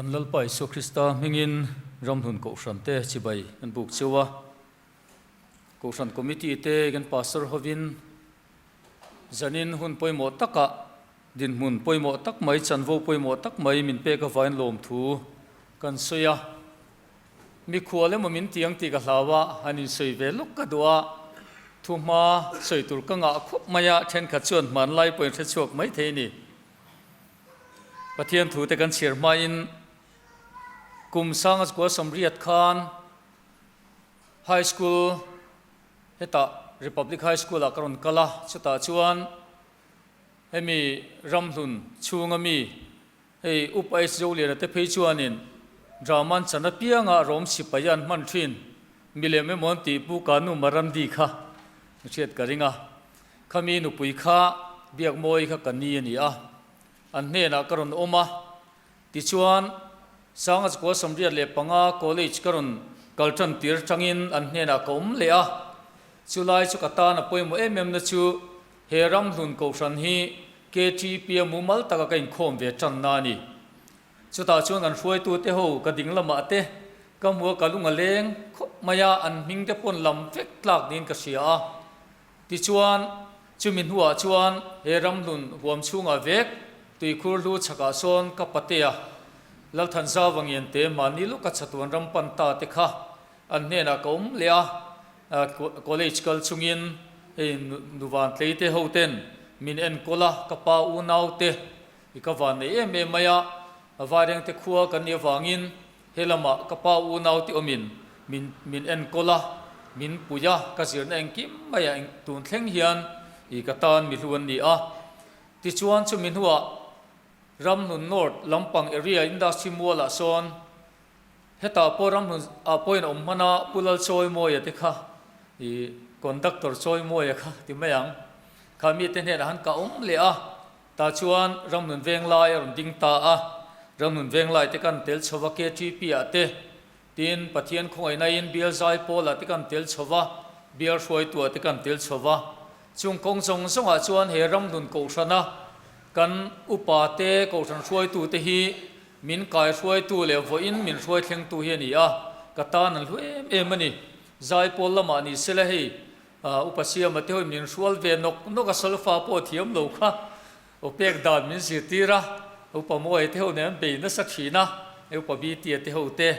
Kan Lalpa Isua Krista hmingin Ramhlun Kohhran te chibai an buk cheu a. Kohhran Committee te kan Pastor hovin zanin hun pawimawh takah dinhmun pawimawh tak mai, chanvo pawimawh tak mai min pek avain lawmthu kan sawi a. Mikhual emaw min tiang tih ka hlau a, han insawi ve lawk ka duh a, thuhma sawi tur ka ngah khawp mai a, thenkhat chuan hmanlai pawhin hre chhuak mai thei a ni. Pathian thute kan chhiar hmain kum sanga chukua sawmriat khan High School hetah Republic High School ah ka rawn kal a, chutah chuan hemi ramhlun chhunga mi Hei Upa H Zoliana te phei chuanin Draman chan apianga Rom sipai an hman thin milem emaw an tih Pu Kanu Marandi kha hriat ka ring a. Khami nupui kha Biakmawi kha ka ni a ni a, an hnenah ka rawn awm a. Tichuan Sanga Chukua 35 College ka rawn kal tan tir tangin an hnenah ka awm leh a. Chulai chu ka tan a pawimawh em em na chu he ramhlun kohhran hi KTP a mumal taka ka inkhawm ve tanna a ni. Chutah chuan kan hruaitute ho ka ding lamah te ka hmu a, ka lung a leng khawp mai a, an hming te pawn lam vek tlak niin ka hria a. Tichuan, chumi hnuah chuan he ramhlun huam chhungah vek tuikhur hlu chhakah sawn ka patea Lalthanzau vangiante mahni lawka chatuan ram pan ta te kha an hnenah ka awm leh a. College kal chungin hei nuvan tleite ho ten min enkawl a, ka pa unau te i ka van nei em em mai a, Vaireng te khua kan nih avangin he lamah ka pa unau te awmin min min enkawl a, min pui a, ka zirna engkim maiah tun thleng hian i ka tan mi hlu an ni a. Tichuan chumi hnuah Ramhlun North lampang area industry mualah sawn Hetah pawh ramhlun ah pawhin a awm hman a, Pu Lalchawimawia te kha i conductor Chawimawia kha ti mai ang. Kha mite hnenah han ka awm leh a, tah chuan ramhlun venglai a rawn ding ta a, ramhlun venglai te kan tel chho va KTP ah te, tin Pathian khawngaihnain Bial Zaipawl ah te kan tel chho va, Bial hruaitu ah te kan tel chho va. Chung kawng zawng zawngah chuan he ramhlun kohhrana kan upa te, kohhran hruaitu te hi Min kai hruaitu leh vawiin min hruai thlengtu hi a ni a, ka tan an hlu em em a ni. Zaipawl lamah ni sela hei, Upa Siama te hawi min hrual ve nawk nawk a, solfa pawh thiam lo kha aw pek dan min zirtir a, Upa Mawia te ho nen an bei nasa thin a, Upa Bitia te ho te.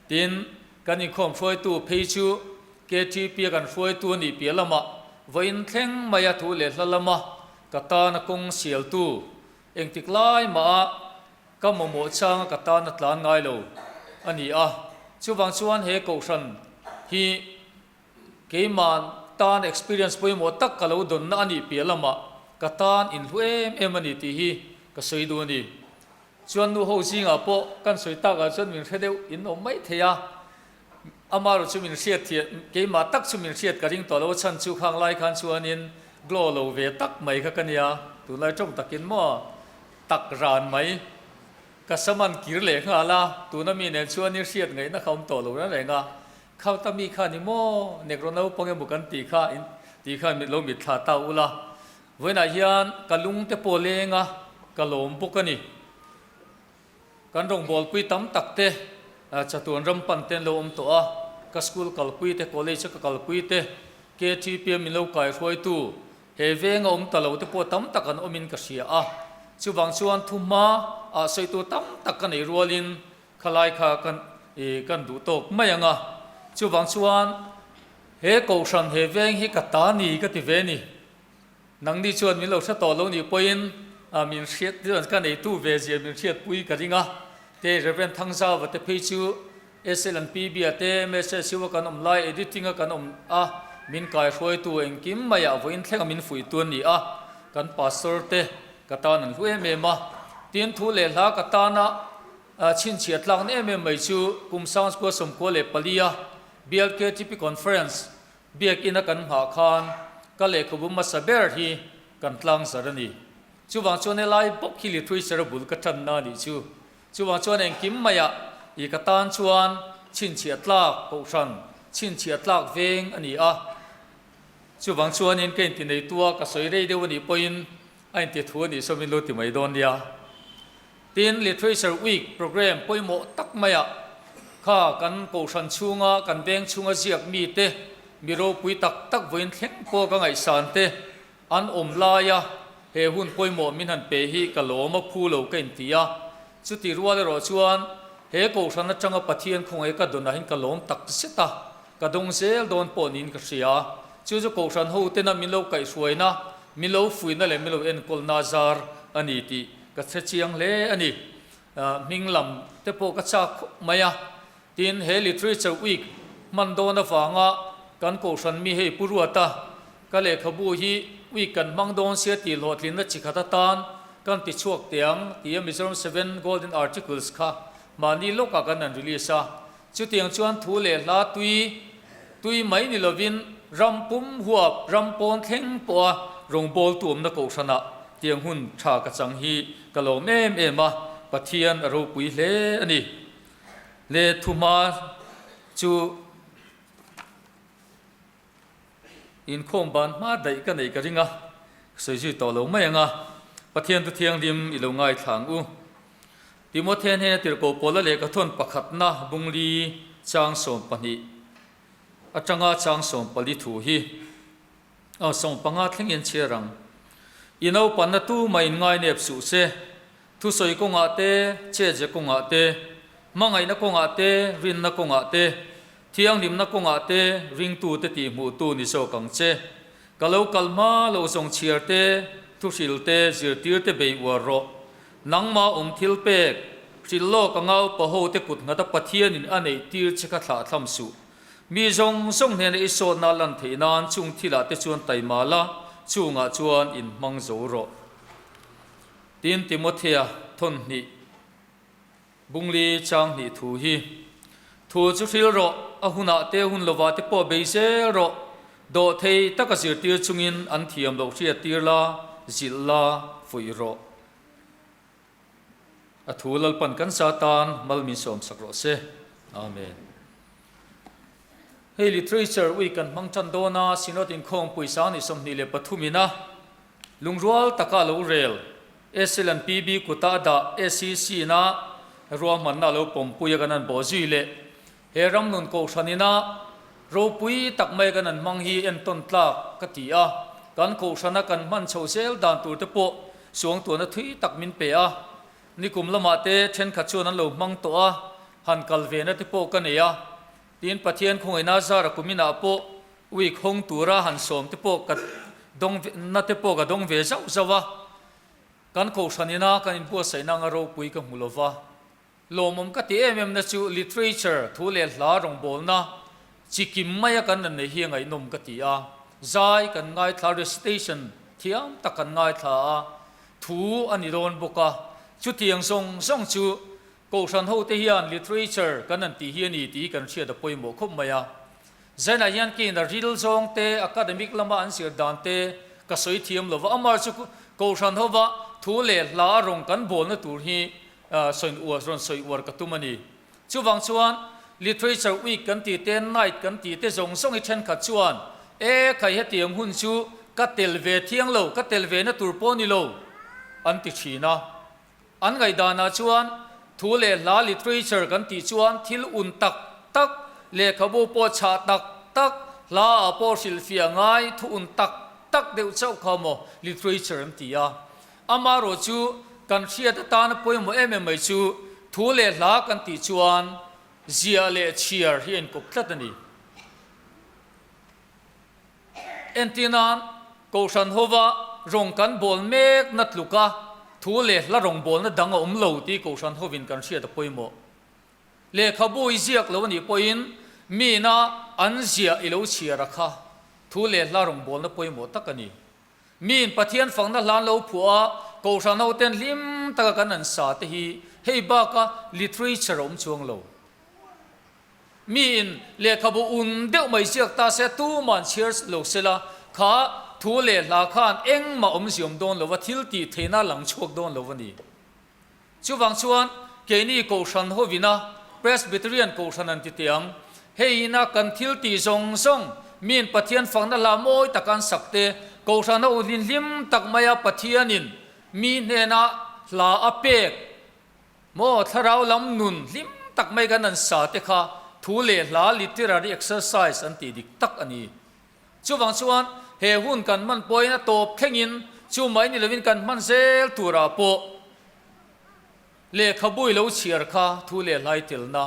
Tin, kan inkhawm hruaitu phei chu KTP a kan hruaitu a nih piah lamah vawiin thleng maia thu leh hla lama ka tana kawng sialtu engtik lai mah a Ka mamawh changa ka tan a tlan ngai lo a ni a, chuvang chuan he kohhran hi keimah tan experience pawimawh tak ka lo dawnna a nih piah lamah ka tan inhlu em em a ni tih hi ka sawi duh a ni. Chuan nu ho zingah pawh kan sawi takah chuan min hre deuh in awm mai thei a, amaherawh chu min hriat thiah keimah tak chu min hriat ka ring tawh lo a chhan chu khang lai khan chuanin glow lo ve tak mai kha ka nia, tunlai tawng takin maw. Tak ran mai. Ka saman kir leh nghal a, tuna mi nen chuan i hriat ngaihna kha awm tawh lo reng reng a. Khauta mi kha ni maw? Negro naupang emaw kan tih kha in tih khan mit lo mit thla ta ula. Vawiinah hian ka lung te pawh leng a, ka lawm bawk a ni. Kan rawngbawlpui tam tak te chatuan ram pan te an lo awm tawh a, ka school kalpui te, college a ka kalpui te, KTP a min lo kaihruaitu, He venga awm ta lo te pawh tam tak an awmin ka hria a, chuvang chuan thu hma ah sawi tur tam tak ka nei rualin khalai kha kan ih kan duh tawk mai ang a, chuvang chuan he kohhran he veng hi ka ta ni ka ti ve ni. Nangni chuan min lo hre tawh lo nih pawhin ah min hriat chuan ka neitu ve zia min hriatpui ka ring a, te Rev. Thangzauva te phei chu SLNPB a te MSSU a kan awm lai editing a kan awm a min kai hruaitu engkim maiah vawiin thleng a min fuihtu an ni a, kan pastor te ka tan an hlu em em a, tin thu leh hla ka tana chhinchhiah tlakna em em mai chu kum sang chukua 94 a BLKTP Conference biakinn a kan nghah khan ka lehkhabu hmasa ber hi kan tlang zar a ni. Chuvang chuan helai bawk hi literature a bul ka tanna a nih chu. Chuvang chuan engkim maiah i ka tan chuan chhinchhiah tlak kohhran, chhinchhiah tlak veng a ni a. Chuvang chuanin ka inti neitu a, ka sawi rei deuh a nih pawhin a inti thu a nih sawmin lo ti mai dawn nia. Tin, Literature Week programme pawimawh tak maiah kha kan kohhran chhunga kan veng chhunga ziak mite mi ropui tak tak vawiin thleng pawh ka ngaihsan te an awm laia he hun pawimawh min han pe hi ka lawm a phu lo ka inti a. Chuti rual erawh chuan he kohhran atanga Pathian khawngaih ka dawn ahin ka lawm tak zet a, ka dawng zel dawn pawh niin ka hria. Chu chu kohhran ho tena min lo kaihhruaina, min lo fuihna leh min lo enkawlna zar a ni tih ka hre chiang hle a ni. Hming lam te pawh ka chak khawp mai a. Tin, he Literature Week hman dawn avanga kan kohhran mi hei Pu Ruata ka lehkhabu hi week kan hmang dawn sia tih hlawhtlinna chi khat atan kan ti chhuak teh ang tia Mizoram Seven Golden Articles kha mahni lawkah kan han release a. Chutiang chuan thu leh hla tui tui mai ni lovin ram pum huap, ram pawn thleng pawha rawngbawltu awmna kohhranah tiang hun tha ka chang hi ka lawm em em a, Pathian a ropui hle a ni. Le thuhma chu inkhawm ban hma daih ka neih ka ring a, ka sawi zui tawh lo mai ang a, Pathian thu thianghlim i lo ngaithla ang u. Timothea hnena tirhkoh Paula lehkhathawn pakhatna bungli chang 12 atanga chang 14 thu hi aw 15 thlengin chhiar ang. I naupanna tu mah in ngainep suh se, thusawi kawngah te, chetze kawngah te, hmangaihna kawngah te, rinna kawngah te, thianghlimna kawngah te ringtute tihhmuhtu ni zawk ang che. Ka lo kal hma lo zawng chhiar te, thuhril te, zirtir te bei uar rawh. Nangmah awm thil pek, hrilh lawk a ngau paho te kut nghata Pathianin a neih tir che kha thlah thlam suh. Mi zawng zawng hnena i sawtna lan theih nan chung thilah te chuan taima la, chungah chuan in hmang zo rawh. Tin Timothea thawn hnih Bungli chang hnih thu hi thu chu hril rawh, a hunah te hun lovah te pawh bei zel rawh, dawh thei taka zirtir chungin an thiam loh hriat tir la, zilh la, fuih rawh. A thu Lalpan kan sa tan mal min sawmsak rawh se. Amen. Hei Literature Week kan hmang tan dawn a, Synod inkhawm pawisa ni 23 in a lungrual taka lo rel. SL and PB kuta a dah SEC ina ruahmanna a lo pawmpui a kan han bawh zui leh he ram nun kohhran ina ropui tak mai kan han hmang hi entawn tlak ka ti a, kan kohhrana kan hman chho zel dan tur te pawh suangtuahna thui tak min pe a, nikum lamah te thenkhat chuan an lo hmang tawh a, han kal ve na te pawh ka nei a, tin Pathian khawngaihna zara kum inah pawh week hawng tura han sawm te pawh ka dawng na te pawh ka dawng ve zauh zauh a, kan kohhran ina kan inbuatsaihna anga ropui ka hmu lo va. Lawmawm ka ti em em na chu literature thu leh hla rawngbawlna chi kim maia kan rawn nei hi a ngaihnawm ka ti a, zai kan ngaithla recitation thiam tak kan ngaithla a, thu a ni dawn bawk a, chutiang zawng zawng chu kohhran hote hian literature kan han tih hi a ni tih hi kan hriat a pawimawh khawp mai a. Zainah hian keiin a ril zawng te, academic lama an zir dan te ka sawi thiam lo va, amah chu Kohhran hova thu leh hla rawng kan bawlna tur hi sawi uar, rawn sawi uar ka tum a ni. Chuvang chuan Literature Week kan tih te, Night kan tih te zawng zawng hi thenkhat chuan e khai hetiang hun chu ka tel ve thiang lo, ka tel ve na tur pawh ni lo an ti thin a. An ngaihdanah chuan thu leh hla literature kan tih chuan thil un tak tak, lehkhabu pawh chhah tak tak, hla ah pawh hrilhfiah ngai thu un tak tak deuh chauh kha maw literature an ti a. Amaherawh chu kan hriat atana pawimawh em em mai chu thu leh hla kan tih chuan ziah leh chhiar hi a inkawp tlat a ni. Entir nan, Kohhran hova rawng kan bawl mek na tluka thu leh hla rawng bawlna dang a awm lo tih Kohhran hovin kan hriat a pawimawh. Lehkhabu i ziak lo a nih pawhin miina an ziah i lo chhiar a kha thu leh hla rawng bawlna pawimawh tak a ni. Miin Pathian fakna hlan lo phuah a, Kohhran hoten hlim taka kan an sa te hi hei baka literature a awm chuang lo. Miin lehkhabu un deuh mai ziak ta se, tuman chhiar lo se la, kha thu leh hla khan engmah awmziawm dawn lo va, thil tih theihna lang chhuak dawn lo a ni. Chuvang chuan keini Kohhran hovina Presbyterian Kohhran an ti teh ang, hei ina kan thil tih zawng zawng miin Pathian fakna hla mawi tak an sak te, Kohhran ho hlinhlim tak maia Pathianin mi hnena hla a pek. Maw thlarau lam nun hlim tak mai kan an sa te kha thu leh hla literary exercise an tih dik tak a ni. Chuvang chuan he hun kan hman pawhin a tawp thlengin chu mai ni lovin kan hman zel turah pawh lehkhabu i lo chhiar kha thu leh hla i telna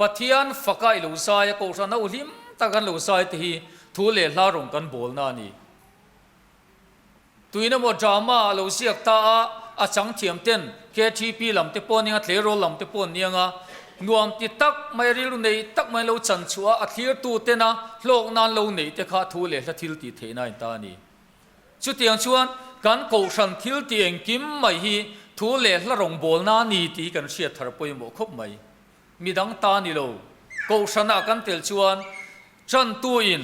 Pathian faka i lo zai a kohhran ho hlim tak an lo zai te hi thu leh hla rawng kan bawlna a ni. Tuin emaw drama a lo ziak ta a, a chang thiam ten KTP lam te pawh nia, tleirawl lam te pawh an niang a, nuam ti tak mai, rilru nei tak mai an lo chan chhuah a, a thlirtu tena hlawk nan lo neih te kha thu leh hla thil tih theihna a in ta a ni. Chutiang chuan kan kohhran thil tih engkim mai hi thu leh hla rawngbawlna a ni tih hi kan hriat thar pawimawh khawp mai. Midang ta ni lo, kohhranah kan tel chuan tantuin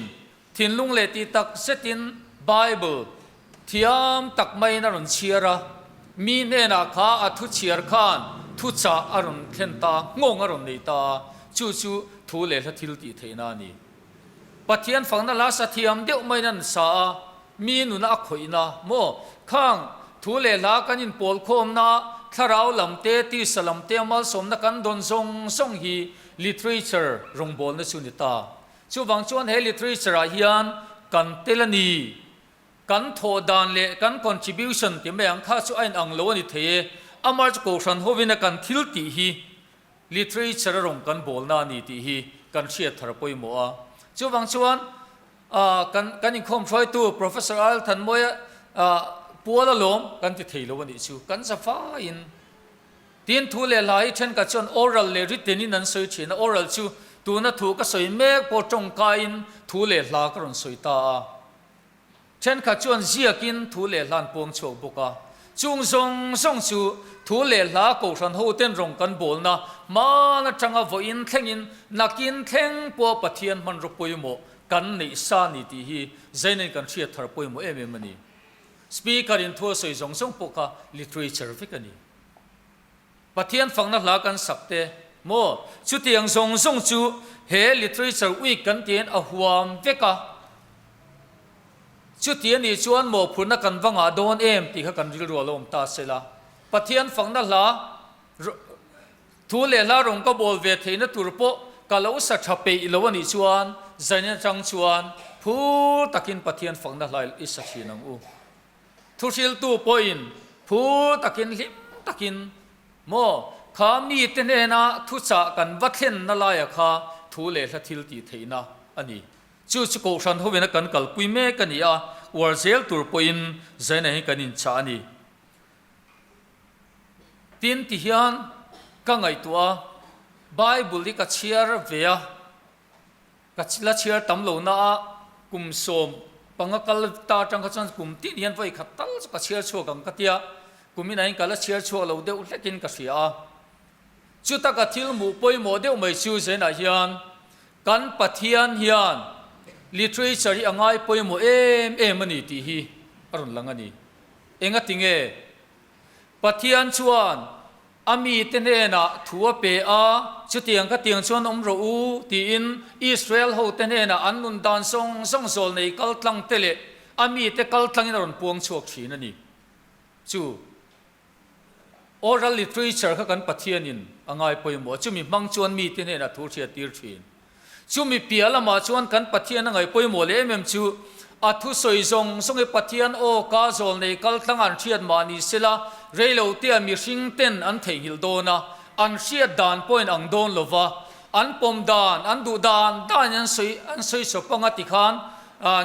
Thinlung leh tih tak zetin Bible thiam tak maiin a rawn chhiar a, mi hnenah kha a thu chhiar khan thuchah a rawn thlen ta, nghawng a rawn nei ta a, chu chu thu leh hla thil tih theihna a ni. Pathian fakna hla sa thiam deuh maiin an sa a, mi nuna a khawihna maw? Khang thu leh hla kan inpawl khawmna, thlarau lam te, tisa lam te, malsawmna kan dawn zawng zawng hi literature rawngbawlna chu ni ta. Chuvang chuan he literature ah hian kan tel a ni, kan thawh dan leh kan contribution ti mai ang kha chu a inang lo a ni thei e. Amah chu Kohhran hovin a kan thil tih hi literature a rawn kan bawlna a ni tih hi kan hriat thar pawimawh a. Chuvang chuan kan kan inkhawm hruaitu Professor Al Thanmawia pual alawm kan ti thei lo a nih chu kan za faiin Tin, thu leh hla hi thenkhat chuan oral leh written in an sawi thin a, oral chu tuna thu ka sawi mek pawh tawngkaiin thu leh hla ka rawn sawi ta a. Thenkhat chuan ziakin thu leh hla an puang chhuak bawk a. Chung zawng zawng chu thu leh hla kohhran hoten rawng kan bawlna hman atanga vawiin thlengin nakin thleng pawh Pathian hmanraw pawimawh kan neih sa ni tih hi Zainain kan hriat thar pawimawh em em a ni. Speaker in thu a sawi zawng zawng pawh kha literature vek a ni. Pathian fakna hla kan sak te maw? Chutiang zawng zawng chu he Literature Week kan tiin a huam vek a. Chuti a nih chuan mawhphurhna kan va ngah dawn em tih kha kan rilru a lo awm ta se la. Pathian fakna hla thu leh hla rawn ka bawl ve theihna tur pawh ka lo sa tha peih lo a nih chuan zanin atang chuan phur takin Pathian fakna hla i sa thin ang u. Thuhriltu pawhin phur takin hlim takin maw kha mite hnena thuchah kan va thlenna laia kha thu leh hla thil tih theihna a ni. Chu chu Kohhran hovina kan kalpui mek a ni a, uar zel tur pawhin zaina hi kan inchah a ni. Tin tihian ka ngaihtuah a, Bible hi ka chhiar ve a, Ka la chhiar tam lo na a, kum 15 kal ta atang kha chuan kum tin hian vawi khat tal chu ka chhiar chhuak ang ka tia, kum inah hian ka la chhiar chhuak lo deuh hlekin ka hria a. Chuta ka thil hmuh pawimawh deuh mai chu zenah hian kan Pathian hian literature hi a ngai pawimawh em em a ni tih hi a rawn lang a ni. Engati nge? Pathian chuan A mite hnenah thu a pe a, Chutiang ka tiang chuan awm rawh u, tiin Israel hote hnenah an nun dan zawng zawng zawlnei kal tlang te leh a mite kal tlangin a rawn puang chhuak thin a ni. Chu oral literature kha kan Pathianin a ngai pawimawh a, chumi hmang chuan mite hnenah thu hriat tir thin. Chumi piah lamah chuan kan Pathian a ngaih pawimawh leh em em chu a thusawi zawng zawng hi Pathian aw ka zawlnei kal tlang an hriat mah ni sela reilotea mihring ten an theihnghilh dawn a, an hriat dan pawhin ang dawn lo va, an pawm dan, an duh dan danin an sawi an sawi chawp anga tikhan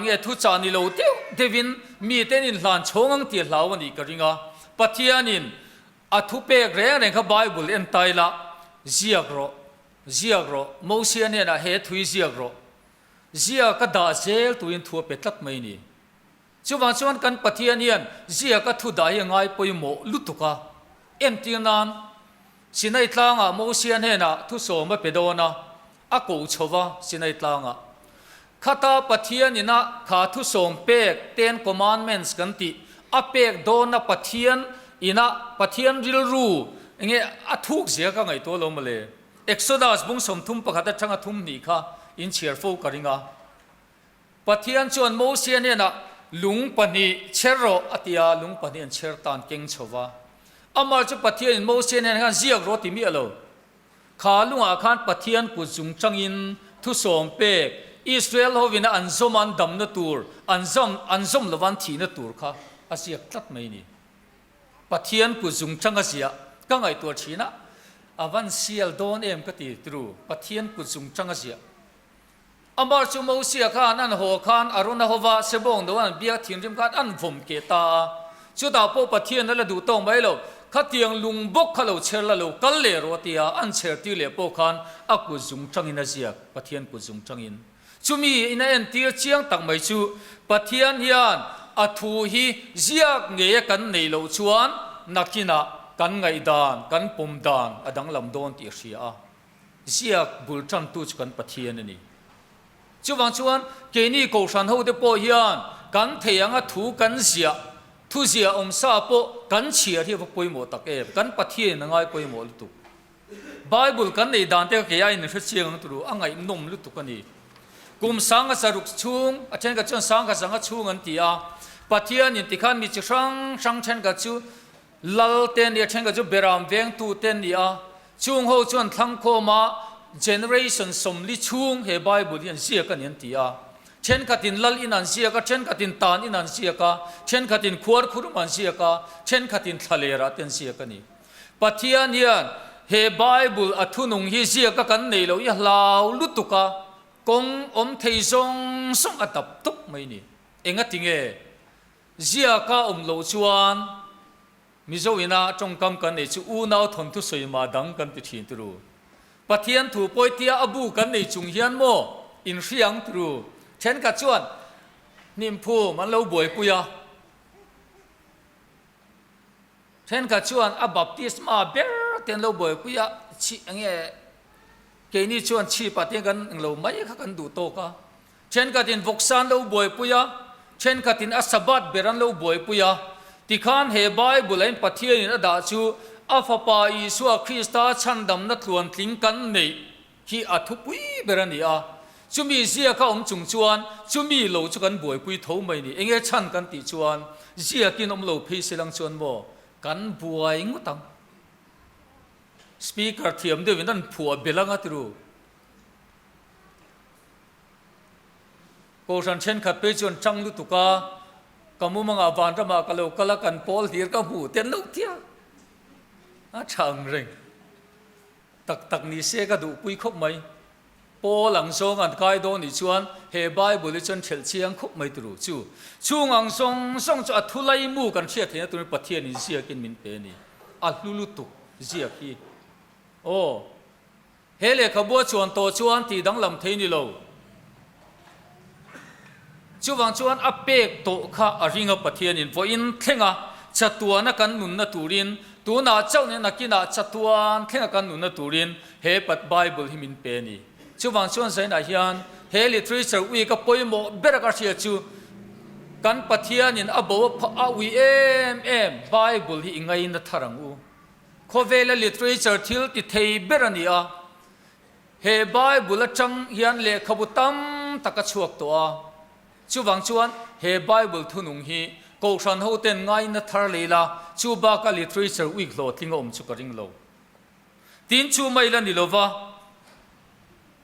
nge thuchah ni lo deuh deuhin mite an inhlan chhawng ang tih a hlau a nih ka ring a. Pathianin a thupek reng reng kha Bible en tai la, ziak rawh. Ziak rawh, Mosia hnenah he thui ziak rawh. Ziak a dah zel turin thu a pe tlat mai ni. Chuvang chuan kan Pathian hian ziak a thu dah hi a ngai pawimawh lutuk a. Entir nan, Sinai tlangah Mosia hnenah thusawm a pe dawn a, a ko chho va Sinai tlangah. Khata Pathian ina kha thusawm pek, Ten Commandments kan tih, a pek dawna Pathian ina Pathian rilru enge a thuk zia ka ngaihtuah lo mawle. Exodus bung 31 atanga 32 kha in chhiar fo ka ring a. Pathian chuan Mosia hnenah lung pahnih chher rawh a ti a, lung pahnih an chher tan keng chho va. Amah chu Pathianin Mosia nen khan ziak rawh ti miah lo. Kha lungah khan Pathian kut zung tangin thusawm pek, Israel hovina an zawm an damna tur, an zawm an zawm lova an thihna tur kha a ziak tlat mai ni. Pathian kut zung tang a ziah ka ngaihtuah thin a, a van sial dawn em ka ti tru, Pathian kut zung tang a ziah. Amah chu Mosia khan an haw khan Arona hova Sebawng do an biak thinrim khan an vawm keh ta a. Chutah pawh Pathian a la duh tawk mai lo, Khatiang lung bawk kha lo chher la lo kal leh rawh a ti a, an chher tir leh pawh khan a kut zung tangin a ziak, Pathian kut zung tangin. Chumi in a entir chiang tak mai chu Pathian hian a thu hi ziak ngeia kan neih loh chuan nakinah kan ngaihdan, kan pawm dan a danglam dawn tih a hria a. Ziak bul tantu chu kan Pathian a ni. Chuvang chuan keini Kohhran hote pawh hian kan thei anga thu kan ziah, thu ziah awm sa pawh kan chhiar hi a va pawimawh tak em? Kan Pathianin a ngai pawimawh lutuk. Bible kan nei dan te kha kei aiin hre chiang ang turu, a ngaihnawm lutuk a ni. Kum sanga saruk chhung, a thenkhat chuan sangkhat sanga chhung an ti a, Pathianin tikhan mi chi hrang hrang thenkhat chu Lal te nia thenkhat chu Beram vengtu te an ni a, chung ho chuan thlangkhawma generation 40 chhung he Bible hi an ziak a ni an ti a. Thenkhatin lal in an ziak a, thenkhatin tan in an ziak a, thenkhatin khuarkhurum an ziak a, thenkhatin thlalerah te an ziak a ni. Pathian hian he Bible a thunung hi ziak a kan nei lo i hlau lutuk a, kawng awm thei zawng zawng a dap tawp mai ni. Engati nge? Ziaka awm loh chuan Mizo ina tawngkam kan nei chu unau thawnthu sawi mah dang kan ti thin turu. Pathian thu pawitia a bu kan nei chung hian maw inhriang turu. Thenkhat chuan hnimphum an lo buaipui a. Thenkhat chuan a baptisma ber te an lo buaipui a, chhi enge keini chuan chhipah te kan englo mai kha kan duh tawk a. Thenkhatin vawksa an lo buaipui a, thenkhatin a Sabbath ber an lo buaipui a. Tikhan he Bible-a in Pathianin a dah chu a Fapa Isua Krista chhandamna tluantling kan neih hi a thupui ber a ni a. Chumi ziaka awm chung chuan chumi lo chu kan buaipui tho mai ni. Enge chhan kan tih chuan ziakin awm lo phei se lang chuan maw kan buai ngawt ang. Speaker thiam deuhin an phuah belh anga tiru. Kohhran thenkhat phei chuan tang lutuk a, ka mumangah vanramah ka lo kal a, kan pawl hlir ka hmu te an lo tia a tha ang reng. Tak tak ni se ka duhpui khawp mai. Pawl ang zawng an kai dawn nih chuan he Bible hi chuan thelh chiang khawp mai turu chu. Chung ang zawng zawng chu a thulai mu kan hriat theihna turin Pathianin ziakin min pe a ni. A hlu lutuk ziak hi. Aw. He lehkhabua chuan tawh chuan tih danglam thei ni lo. Chuvang chuan a pek tawh kha a ring a Pathianin vawiin thlenga chatuana kan nunna turin, tunah chauh nen nakinah chatuan thlenga kan nunna turin he Bible hi min pe a ni. Chuvang chuan zainah hian he literature ui ka pawimawh ber a ka hria chu kan Pathianin a bo a ui em em Bible hi i ngaina thar ang u. Khawvela literature thil ti thei ber a ni a, he Bible atang hian lehkhabu tam tak a chhuak tawh a. Chuvang chuan he Bible thunung hi Kohhran hoten ngaina thar lei la, chu baka literature uik hlawhtling a awm chu ka ring lo. Tin chu mai la ni lova,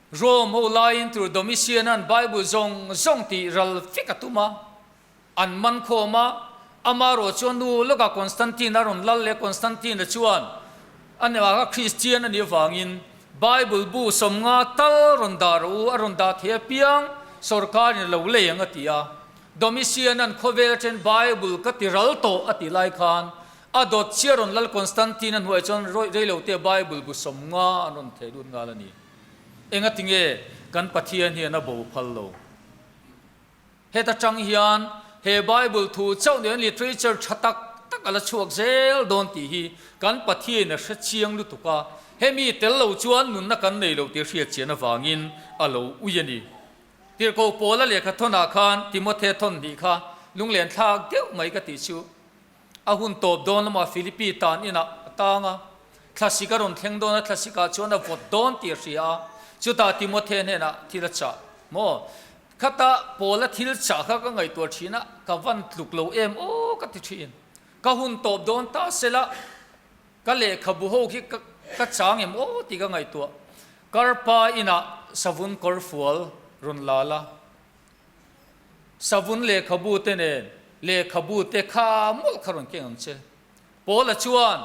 Rome ho laiin tur Domitian-a'n Bible zawng zawng tih ral vek a tum a. An man khawm a, amarawh chuan nu lawkah Constantine a rawn lal leh Constantine-a chuan a nihah kha Kristian a nih avangin Bible bu 50 tal rawn dah rawh u, a rawn dah thei apiang sawrkarin a lo lei ang a ti a. Domitian-a'n khawvel aṭhen Bible ka ti ral tawh a tih lai khan a dawt chiah rawn lal Constantine-a hnuaiah chuan reilote Bible bu 50 an rawn theh lut nghal a ni. Engatinge kan Pathian hian a bo phal lo? Heta tang hian he Bible thu chauh nen literature tha tak tak a la chhuak zel dawn tih hi kan Pathian a hre chiang lutuk a, hemi tel lo chuan nunna kan nei lo tih hriat chian avangin a lo ui a ni. Tirhkoh Paula lehkha thawnah khan Timothe thawn hnih kha lunglen thlak deuh mai ka tih chu a hun tawp dawn lamah Philippi tan inah a tang a, thlasik a rawn thleng dawn a, thlasikah chuan a vawt dawn tih a hria a, chutah Timothe hnenah thil a chah maw? Khata Paula thil chah kha ka ngaihtuah thin a, ka van tluk lo em aw ka ti thin. Ka hun tawp dawn ta sela. Ka lehkhabu ho khi ka chang em aw tih ka ngaihtuah. Karpa inah savun kawrfual rawn la la. Savun lehkhabu te nen lehkhabu te kha mawlh kha rawn keng ang che. Paula chuan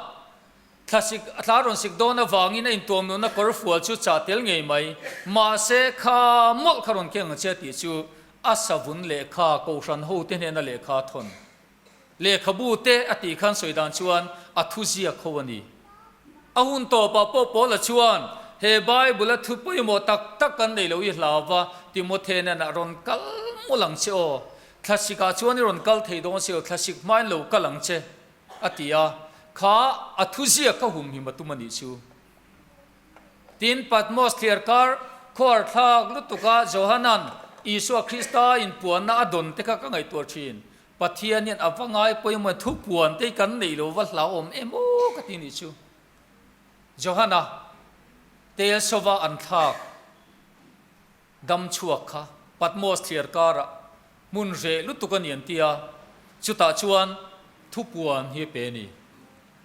thlasik a thla rawn sik dawn avangin a intuam nuna kawrfual chu chah tel ngei mai. Mahse kha mawlh kha rawn keng ang che tih chu a savun lehkha kohhran ho te hnena lehkha a thawn. Lehkhabu te a tih khan sawi dan chuan a thu ziak ho a ni. A hun tawpah pawh Paula chuan he Bible-a thu pawimawh tak tak kan nei lo i hlau va, Timothy nen a rawn kal mawlh ang che aw. Thlasikah chuan i rawn kal thei dawn si lo, thlasik hmain lo kal ang che, a ti a. Kha a thu ziak kha humhim a tum a nih chu. Tin, Patmos thliarkar khuar thlak lutuka Johanan Isua Krista inpuanna a dawn te kha ka ngaihtuah thin. Pathian hian a va ngai pawimawh thu puan te hi kan neih lo va hlauhawm em aw ka ti nih chu. Johana tel sova an thlak dam chhuak kha Patmos thliar karah hmun reh lutuk a ni an ti a, chutah chuan thu puan hi a pe a ni.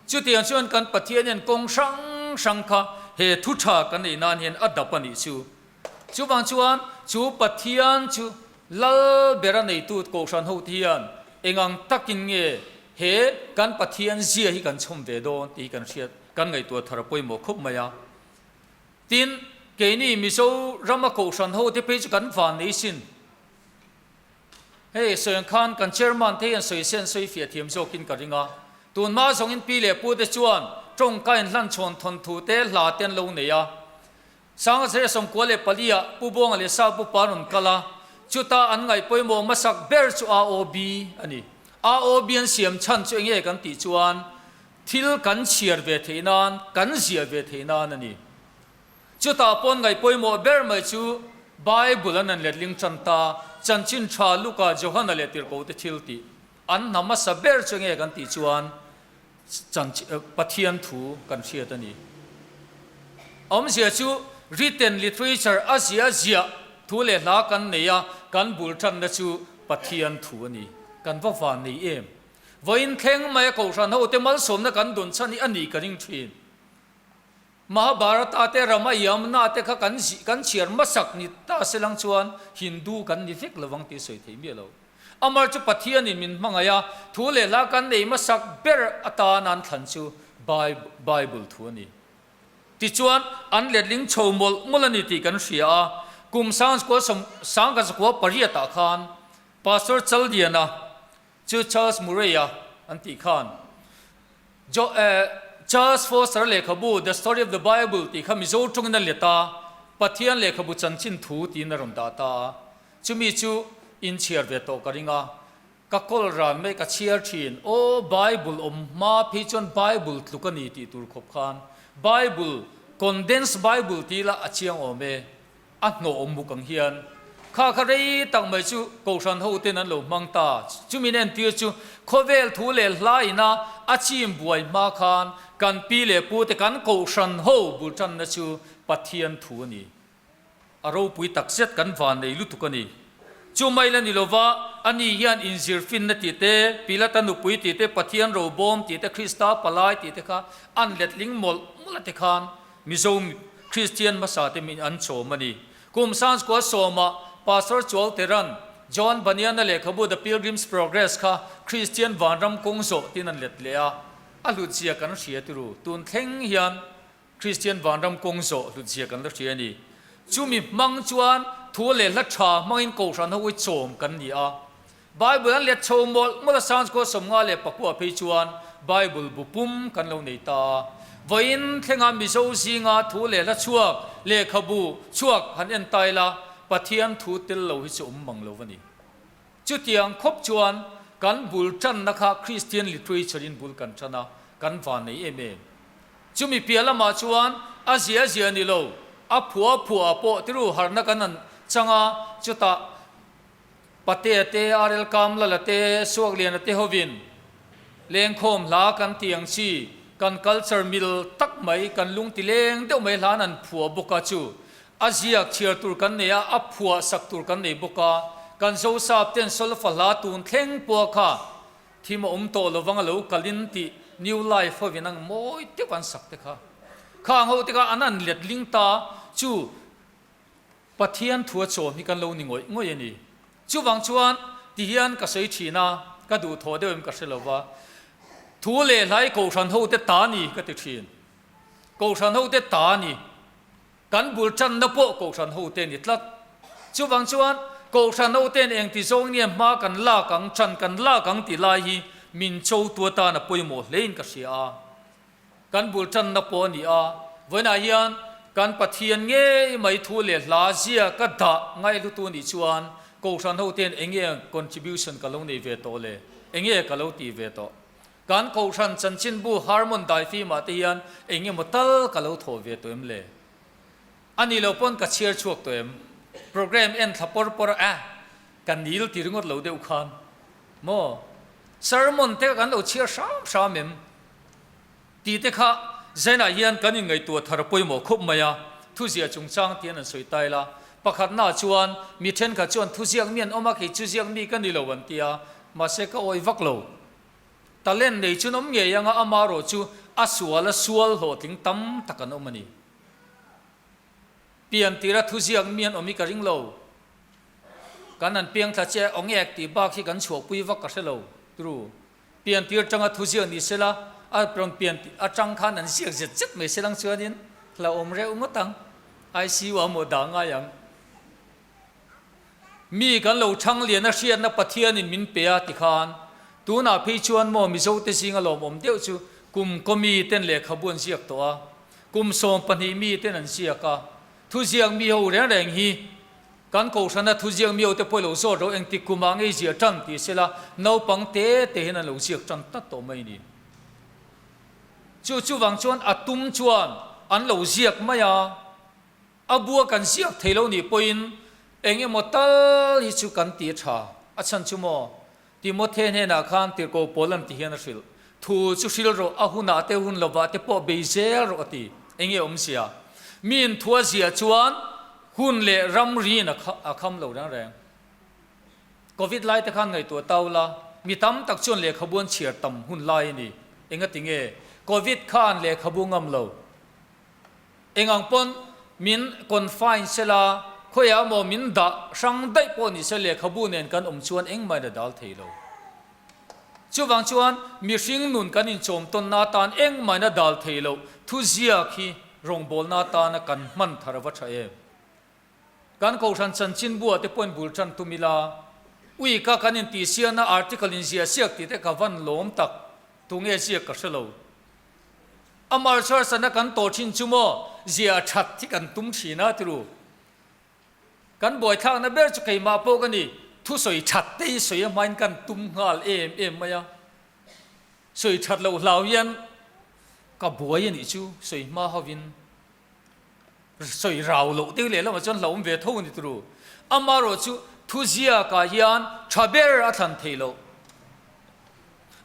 Chutiang chuan kan Pathian hian kawng hrang hrang kha he thu tha kan neih nan hian a dap a nih chu. Chuvang chuan chu Pathian chu Lal bera neitu Kohhran hote hian engang takin nge he kan Pathian zia hi kan chhawm ve dawn tih hi kan hriat kan ngaihtuah thar a pawimawh khawp mai a. Tin, keini Mizo rama Kohhran hote phei chu kan van nei sin. Hei sawi ang khan kan Chairman te hian sawi se an sawi fiah thiam zawkin ka ring a. Tunhma zawngin pi leh pute chuan tawngka inhlan chhawn thawnthu te hla te an lo nei a. Sangzere 94 ah Pu Buanga leh Sa Pu Pa rawn kal a, chuta an ngaih pawimawh hmasak ber chu AOB a ni. AOB an siam chhan chu enge kan tih chuan thil kan chhiar ve theih nan, kan ziah ve theih nan a ni. Chutah pawn ngaih pawimawh ber mai chu Bible an an letling tan ta, Chanchin Tha Luka, Johana leh Tirhkohte thil tih an hna hmasa ber chu enge kan tih chuan Pathian thu kan hriat a ni. Awmzia chu written literature a zia ziah thu leh hla kan nei a, kan bul tanna chu Pathian thu a ni. Kan va van nei em? Vawiin thleng mai a Kohhran hote malsawmna kan dawn chhan hi a ni ka ring thin. Mahabharata te Ramayamna te kha kan kan chhiar hmasak ni ta se lang chuan Hindu kan ni vek lovang tih sawi thei miah lo. Amar chu Pathianin min hmangaih a, thu leh hla kan nei hmasak ber atan an thlan chu Bible thu a ni. Tichuan, an letling chho mawlh mawlh a ni tih kan hria a, kum 1998 ah khan Pastor Chaldiana chu Charles Murray-a an tih khan Jo eh Charles Foster lehkhabu The Story of the Bible tih kha Mizo tawngin a let a, Pathian lehkhabu chanchin thu tiin a rawn dah ta a. Chumi chu inchhiar ve tawh ka ring a, ka kawl ran mai ka chhiar thin. Aw Bible awm hma phei chuan Bible tluk a ni tih tur khawp khan Bible, Condensed Bible tih lah a chiang awm e. A hnawh awm bawk ang hian kha kha rei tak mai chu Kohhran ho ten an lo hmang ta. Chumi entir chu khawvel thu leh hla ina a chim buai hma khan kan pi leh pu te kan Kohhran ho bul tanna chu Pathian thu a ni. A ropui tak zet kan van nei lutuk a ni. Chu mai la ni lova ani hian inzir finna tih te, Pilata nupui tih te, Pathian robawm tih te, Krista palai tih te kha an letling mawlh mawlh a ti khan Mizo Kristian hmasa te min an chawm a ni. Kum Sanskua sawmah Pastor Chualteran John Bunyan-a lehkhabu The Pilgrim's Progress kha Kristian vanram kawng zawh tiin an let leh a, a hlutzia kan hria tiru. Tun thleng hian Kristian vanram kawng zawh hlutzia kan la hria a ni. Chumi hmang chuan thu leh hla tha hmangin Kohhran ho hi chawm kan ni a. Bible an let chho mawlh mawlh a Sanskua 54 phei chuan Bible bu pum kan lo nei ta a. Vawiin thlenga Mizo zinga thu leh hla chhuak, lehkhabu chhuak han en ta ila Pathian thu tel lo hi chu awm mang lo a ni. Chutiang khawp chuan kan bul tanna kha Christian literature in bul kan tan a, kan van nei em em. Chumi piah lamah chuan a zia zia ni lo, a phua phua pawh tiru harhna kan han chang a, chutah Patea te, RL Kamlala te, Suakliana te hovin lengkhawm hla kan tih ang chi, kan culture mil tak mai, kan lung ti leng deuh mai hlan an phuah bawk a chu. A ziak chhiar tur kan nei a, a phuah sak tur kan nei bawk a. Kan Zosap ten solfa hla tun thleng pawh kha thim a awm tawh lovang a lo kalin tih. New Life hovin ang mawi deuh an sak te kha. Khang ho te kha an an let ling ta chu Pathian thua chawm hi kan lo ni ngawih ngawih a ni. Chuvang chuan ti hian ka sawi thin a, ka duhthawh deuh em ka hre lo va, thu leh hlai Kohhran hote ta ni ka ti thin. Kohhran hote ta ni. Kan bul tanna pawh Kohhran hote ni tlat. Chuvang chuan Kohhran hoten engti zawng nge hma kan lak ang, ṭan kan lak ang tih lai hi min chotu atan a pawimawh hlein ka hria a. Kan bul tanna pawh a ni a, vawiinah hian kan Pathian ngei mai thu leh hla zia ka dah ngaihlutu nih chuan Kohhran hoten enge contribution ka lo nei ve tawh le, enge ka lo tih ve tawh? Kan Kohhran chanchinbu Harmon daifimah te hian eng emaw tal ka lo thawh ve tawh em le? A nih loh pawn ka chhiar chhuak tawh em? Program en thla pawr pawr a, ka nil ti ringawt lo deuh khan maw? Sermon te kan lo chhiar hram hram em? Tih te kha Zainah hian kan inngaihtuah thar pawimawh khawp mai a, thuziah chungchang tian an sawi ta ila. Pakhatnaah chuan mi thenkhat chuan thuziak mi an awm a, kei chu ziak mi ka ni lo an ti a, mahse ka awih vak lo. Talent nei chun awm ngei anga amarawh chu a sual a sual hlawhtling tam tak an awm a ni. Pian tira thuziak mi an awm hi ka ring lo. Kan han piang thla che awng ek tih bak hi kan chhuahpui vak ka hre lo. True. Pian tir tanga thuziak ni sela a rawn pian atang khan an ziak zet zet mai selang chuanin hlauhawm reuh ngawt ang. ICU ah maw dah ngai ang. Mi kan lo chhang lian a hriatna Pathianin min pe a tikhan tunah phei chuan maw Mizote zinga lawmawm deuh chu kum kaw mi ten lehkhabu an ziak tawh a, kum 12 mi ten an ziak a, thuziak mi ho reng reng hi kan kohhrana thuziak mi ho te pawh lo zawt ro engtik kumah ngei ziah tan ti sela naupang te te hian an lo ziak tan tlat tawh mai ni. Chu chuvang chuan a tum chuan an lo ziak mai a. A bua kan ziak thei lo nih pawhin eng emaw tal hi chu kan ti tha. A chhan chu maw? Timothe hnenah khan tirhkoh pawl an ti hian a hrilh. Thu chu hril rawh, a hunah te hun lovah te pawh bei zel rawh a ti. Eng nge awmzia? Miin thu a ziah chuan hun leh ramriin a kham lo reng reng. Covid lai te khan ngaihtuah tau la, mi tam tak chuan lehkhabu an chhiar tam hun lai a ni. Engati nge? Covid khan lehkhabu ngam lo. Eng ang pawn min confine sela, khawiah emaw min dah hrang daih pawh ni se lehkhabu nen kan awm chuan engmah in a dal thei lo. Chuvang chuan mihring nun kan inchawm tawnna atan engmah in a dal thei loh thuziak hi rawngbawlna atana kan hman thar a va tha em? Kan Kohhran chanchinbuah te pawhin bul tan tum ila, ui ka kan intihsiakna article inziah siak tih te ka van lawm tak, tunge ziak ka hre lo. A marchharsana kan tawh thin chu maw zia that hi kan tum thin a tiru. Kan buaithlakna ber chu keimah pawh ka ni, thusawi that te hi sawi a hmain kan tum nghal em em mai a. Sawi that loh hlau hian ka buai a nih chu sawi hma hovin. Sawi rau loh deuh leh lamah chuan hlauhawm ve tho a ni turu. Amaherawh chu thuziakah hian tha ber a thlan theih loh.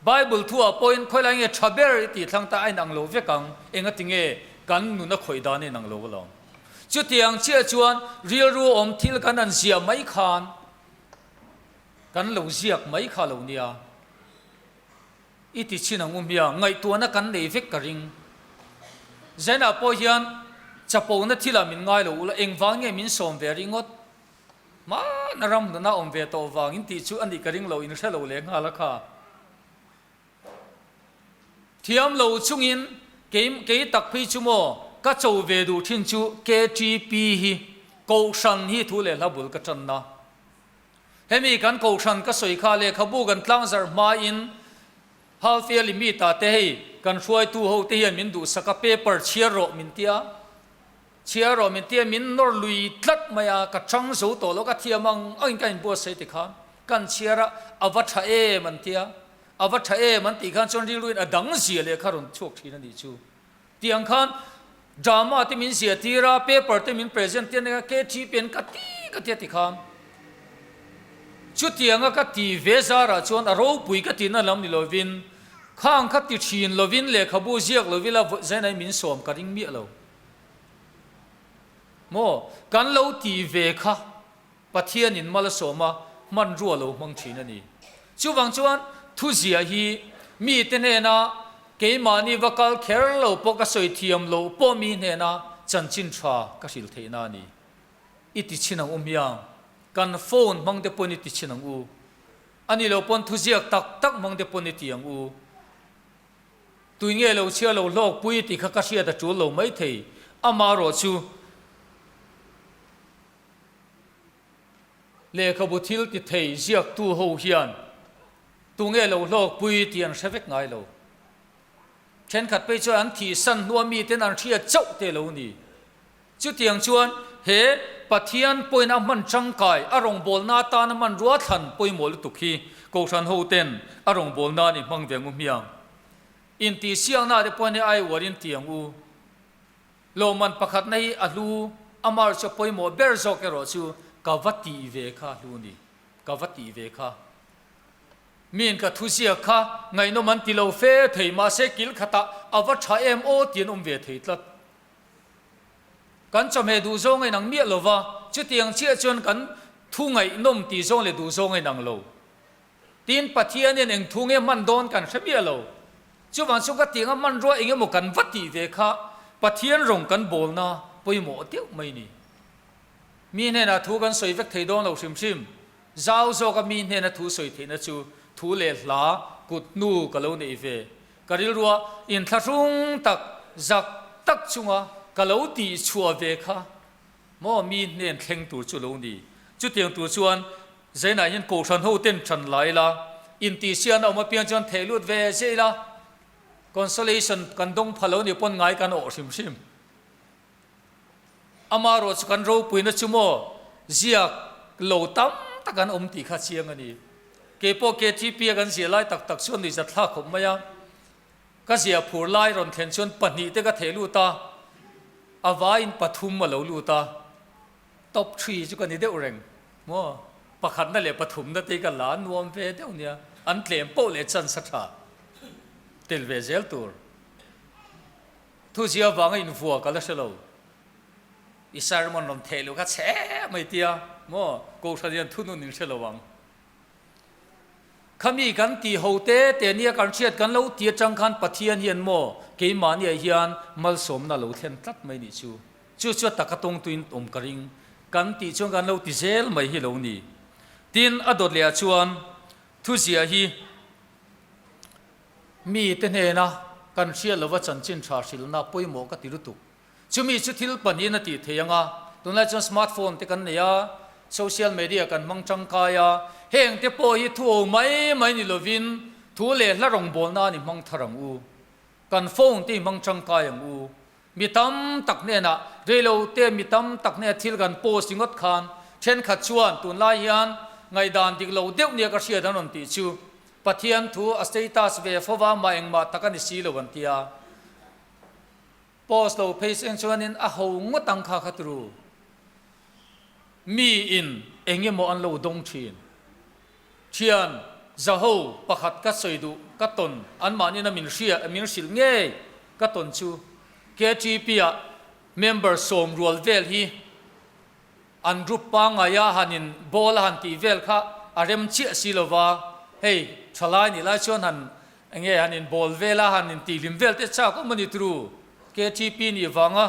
Bible thuah pawhin khawilai nge tha ber i tih thlang ta a inang lo vek ang, engati nge kan nun a khawih dan a inang lo alawm. Chutiang chiah chuan rilru awm thil kan han ziah mai khan kan lo ziak mai kha lo nia. I ti chin ang u hmia, ngaihtuahna kan nei vek ka ring. Zainah pawh hian chapona thilah min ngai lo ula, engvang nge min sawm ve ringawt? Hmana ram nuna awm ve tawh vang in tih chu a nih ka ring lo, in hre lo leh nghal a kha. Thiam lo chungin kei kei tak phei chu maw ka cho ve duh thin chu KTP hi Kohhran hi thu leh hla bul ka tanna. Hemi kan Kohhran ka sawi kha lehkhabu kan tlangzarh hmain Half Yearly Meet ah te hei kan hruaitu ho te hian min duhsak a, paper chhiar rawh min tia, chhiar rawh min tia min nawr lui tlat mai a, ka chang zo tawh lo, ka thiam ang angin ka inbuatsaih ti khan kan chhiar a, a va tha em an tia, a va tha em an tih khan chuan rilruin a dang zia leh kha rawn chhuak thin a nih chu. Tih ang khan drama te min ziah tir a, paper te min present tir a, KTP an ka ti ka ti a ti khan. Chutianga ka ti ve zarah chuan a ropui ka tihna lam ni lovin, khang kha ti thin lovin lehkhabu ziak lovila zainai min sawm ka ring miah lo. Maw? Kan lo ti ve kha Pathianin mal a sawm a, hmanrua lo hmang thin a ni. Chuvang chuan thuziah hi mite hnena. Keimahni va kal kher lo pawh ka sawi thiam loh pawh mi hnena chanchin tha ka hrilh theihna a ni. I ti chhin ang u hmiang. Kan phone hmang te pawn i ti chhin ang u. A ni lo pawn thuziak tak tak hmang te pawn i ti ang u. Tui nge lo chhia lo hlawk pui tih kha ka hriat a tul lo mai thei. Amaherawh chu lehkhabu thil ti thei ziaktu ho hian tu nge lo hlawk pui tih an hre vek ngai lo. Thenkhat phei chuan an thihsan hnua miten an hriat chauh te lo ni. Chutiang chuan he Pathian pawhin a hman tangkai, a rawngbawlna atana hmanrua thlan pawimawh lutuk hi Kohhran hoten a rawngbawlna an inhmang ve ngu hmiang. Intihsiakna te pawhin hei ai uarin ti ang u. Lawmman pakhatna hi a hlu, a mar chu a pawimawh ber zawk erawh chu ka va tih ve kha a hlu ni, ka va tih ve kha. Miin ka thuziak kha ngaihnawm an ti lo fe thei, mahse kil khatah a va tha em aw ti an awm ve thei tlat. Kan chawhmeh duh zawng a inang miah lo va, chutiang chiah chuan kan thu ngaihnawm tih zawng leh duh zawng a inang lo. Tin, Pathian hian eng thu nge hman dawn kan hre miah lo. Chuvang chu ka tianga hmanrua eng emaw kan va tih ve kha Pathian rawng kan bawlna pawimawh deuh mai ni. Mi hnenah thu kan sawi vek thei dawn lo hrim hrim. Zau zawka mi hnena thu sawi theihna chu thu leh hla kut hnu ka lo neih ve. Ka rilrua inthlahrung tak zak tak chunga ka lo tih chhuah ve kha maw mi hnen thleng tur chu lo ni. Chutiang tur chuan Zainah hian Kohhran ho ten ṭan la ila, intihsiahna awm apiang chuan theh lut ve zeh ila, consolation kan dawng pha lo nih pawn ngai kan awh hrim hrim. Amaherawh chu kan ropuina chu maw ziak lo tam tak an awm tih kha chiang a ni. Kei pawh KTP a kan ziah lai tak tak chuan nuihzat thlak khawp mai a. Ka ziah phur lai rawn thlen chuan pahnih te ka theh lut a, a vaiin pathum a lo lut a. Top three chu ka ni deuh reng maw? Pakhatna leh pathumna te hi ka la nuam ve deuh nia, an tlem poh leh chance a tha tel ve zel tur. Thuzia vanga invuah ka la hre lo. I sermon rawn theh loh kha chhe mai tia maw? Kohhran hian thunun in hre lo ang. Khami kan tih ho te te nia kan hriat kan lo ti atang khan Pathian hian maw keimahniah hian malsawmna lo thlen tlat mai nih chu. Chu chu a taka tawngtuin awm ka ring. Kan tih chuan kan lo ti zel mai hi lo ni. Tin, a dawt lehah chuan thuzia hi Mi te hnena kan hriat lova chanchin tha hrilhna pawimawh ka ti lutuk. Chumi chu thil pahnihin a tih thei ang a, tunlai chuan smart phone te kan nei a, social media kan hmang tangkai a, heng te pawh hi thu ho mai mai ni lovin thu leh hla rawngbawlna an i hmang thar ang u. Kan phone te i hmang tangkai ang u. Mi tam tak hnenah, reilo te mi tam tak hnena thil kan post ringawt khan thenkhat chuan tunlai hian ngaihdan dik lo deuh nia ka hriat an rawn tih chu Pathian thu a status ve fo va mah engmah tak a ni si lo an ti a. Post lo phei seng chuanin a ho ngawt ang kha kha turu. Mi in eng emaw an lo dawng thin. Thian zaho pakhat ka sawi duh ka tawn anmahnin a min hria min hrilh ngei ka tawn chu KTP ah member sawm rual vel hi an group pangngai a han in ball a han tih vel kha a rem chiah si lova hei thalai nih lai chuan han enge han in ball vel a han in tihhlim vel te chak awm a ni turu KTP nih vanga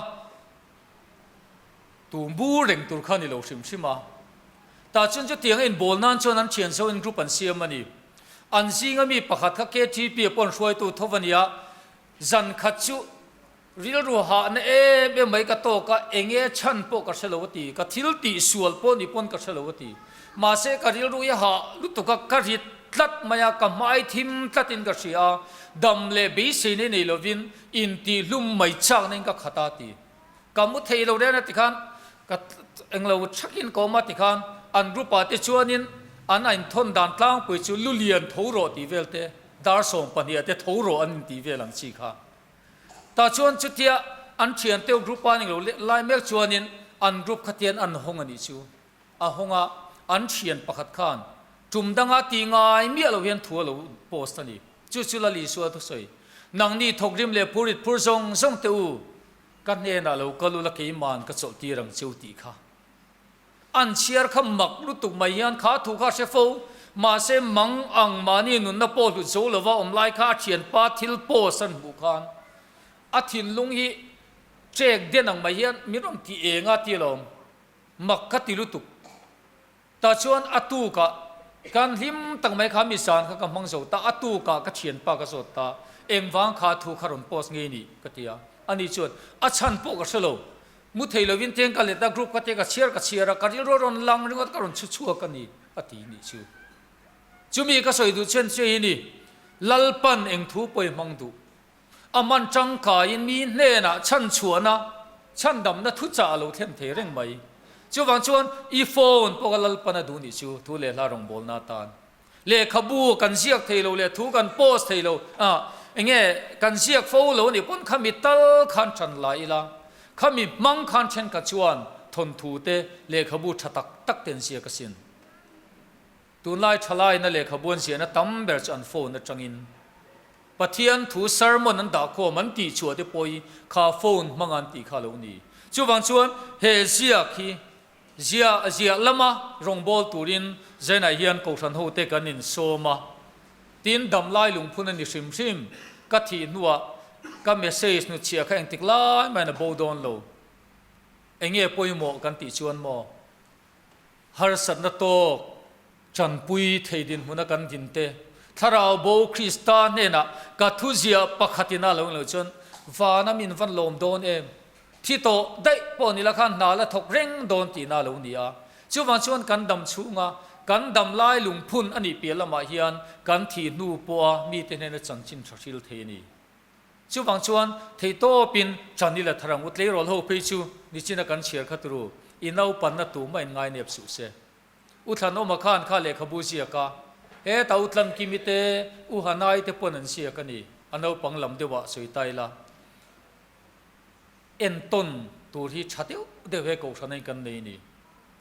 Tum bur reng tur kha ni lo hrim hrim a. Tah chuan chutiang a inbawl nan chuan an thian zo in group an siam a ni. An zinga mi pakhat kha KTP a pawn hruaitu tho a nia. Zan khat chu rilru hahna em em mai ka tawk a, enge chhan pawh ka hre lo a ti. Ka thil tih sual pawh ni pawn ka hre lo a ti. Mahse ka rilru hi hah lutuk a, ka rit tlat mai a, ka hmai thim tlatin ka hria a, dam leh beiseina nei lovin intihhlum mai chakna in ka khat a ti. Ka mu thei lo reng a tikhan ka englo thakin ka awm a tikhan an group ah te chuanin an a inthawn dan tlangpui chu lu lian tho rawh tih vel te dar 12 ah te tho rawh an intih vel ang chi kha. Tah chuan chutia an thian te group a englo lai mek chuanin an group khatian an hawng a nih chu. A hawng a, an thian pakhat khan tum danga ti ngai miah lo hian thu a lo post a ni. Chu chu Lal Isua thusawi, Nangni thawkrim leh phurit phur zawng zawng te u, Ka hnenah lo kal ula keiman ka chawlh tir ang cheu tih kha an chhiar kha mak lutuk mai hian kha thu kha hre fo. Mahse mang ang mahni nunna pawh hlut zo lova awm lai kha a thianpa thil post an hmuh khan a thinlung hi ṭek den ang mai hian min rawn ti eng a ti alawm. Mak ka ti lutuk. Tah chuan a tukah kan hlim tak mai kha mi zan kha ka hmang zo ta, a tukah ka thianpa ka zawt ta, engvang kha thu kha rawn post ngei ni ka ti a, ani chuan a chhan pawh ka hre lo, mu thei lovin teng ka let a, group kha te ka chhiar ka chhiar a, ka rilru a rawn lang ringawt ka rawn chhu chhuak a ni a ti nih chu. Chumi ka sawi duh chhan che hi ni, Lalpan eng thu pawh i hmang duh, A man tangkaiin mi hnenah chhanchhuahna, chhandamna thuchah a lo thlen thei reng mai. Chuvang chuan i phone pawh ka Lalpan a duh nih chu thu leh hla rawngbawlna atan. Lehkhabu kan ziak thei lo leh thu kan post thei lo a, enge kan ziak fo lo nih pawn khami tal khan ṭan la ila, khami hmang khan ṭhenkhat chuan thawnthu te lehkhabu ṭha tak tak te an ziak asin. Tunlai thalaina lehkhabu an ziahna tam ber chu an phone atangin Pathian thu sermon an dahkhawm an tih chhuah te pawh hi kha phone hmanga an tih kha a lo ni. Chuvang chuan he ziak hi ziah ziah lama rawngbâwl turin Zainah hian Kohhran hote kan insawm a, tin damlai lungphun a ni hrim hrim. Ka thih hnuah ka message hnutchhiah kha engtik lai maiin a bo dawn lo. Enge pawimawh kan tih chuan maw? Harsatna tawk tanpui thei dinhmuna kan din te, Thlarau bo Krista hnenah ka thuziah pakhatin a lo eng lo chuan vana min van lawm dawn em? Thi tawh daih pawh ni la khan hna la thawk reng dawn tihna a lo ni a. Chuvang chuan kan dam chhunga kan dam lai lungphun a nih piah lamah hian kan thih hnu pawha mite hnena chanchin tha hril thei a ni. Chuvang chuan theihtawpin ṭan i la thar ang u. Tleirawl ho phei chu nichina kan chhiar kha turu i naupanna tumah in ngainep suh se. U Thlanawma khan kha lehkhabu ziak a, heta U Tlankimi te, U Hanai te pawn an ziak a ni. A naupang lam deuhah sawi ta ila. Entawn tur hi ṭha deuh deuh he kohhran in kan nei a ni.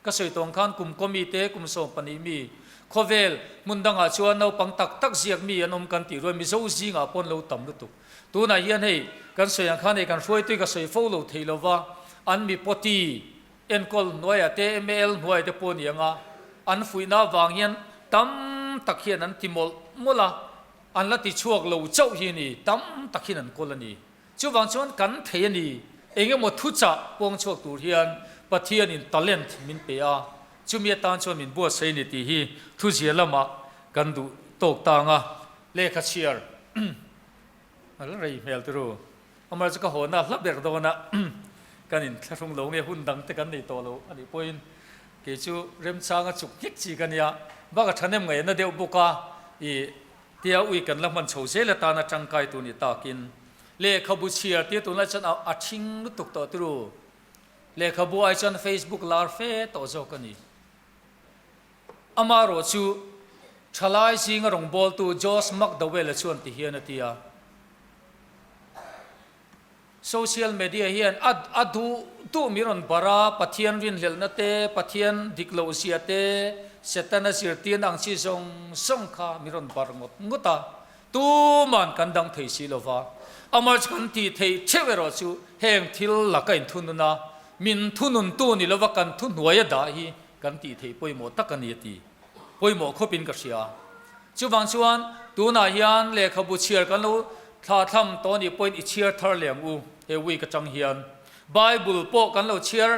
Ka sawi tawng khan kum kaw mi te, kum 12 mi, khawvel hmun dangah chuan naupang tak tak ziak mi an awm kan tih ruai Mizo zingah pawh an lo tam lutuk. Tunah hian hei kan sawi ang khan hei kan hruaitui ka sawi fo lo thei lova, an mi pawti enkawl hnuaiah te, MAL hnuaiah te pawh a ni ang a, an fuihna avang hian tam tak hian an ti mawlh mawlh a, an la ti chhuak lo chauh hi a ni, tam tak hian an kawl a ni. Chuvang chuan kan thei a ni, eng emaw thuchah puang chhuak tur hian Pathianin talent min pe a, chumi atan chuan min buatsaih a ni tih hi thuzia lamah kan duh tawk tang a. Lehkha chhiar a la rei hmel turu, amah chu ka hawna hla ber dawn a, kan inthlahrung lo nge hun dang te kan nei tawh lo a nih pawhin kei chu remchanga chuk nghek chi ka nia, bak a thahnem ngaihna deuh bawk a, ih Tia ui kan la hman chho zel atana tangkai tur ni takin lehkhabu chhiar tir tunlai chuan a thing lutuk tawh turu. Lehkhabu ai chuan Facebook lar fe tawh zawk a ni. Amaherawh chu thalai zinga rawngbawltu Josh McDowell-a chuan ti hian a ti a. Social media hian a a duh duh mi rawn bar a, Pathian rinhlelhna te, Pathian dik loh zia te, Setana zirtirna ang chi zawng zawng kha mi rawn bar ngawt ngawt a, tuman kan dang thei si lova. Amah chu kan tih theih theuh erawh chu heng thil laka inthunun a, min thununtu ni lova kan thuhnuai a dah hi kan tih theih pawimawh tak a ni a ti. Pawimawh khawpin ka hria. Chuvang chuan tunah hian lehkhabu chhiar kan lo thla thlam tawh anih pawhin i chhiar thar leh ang u he week atang hian. Bible pawh kan lo chhiar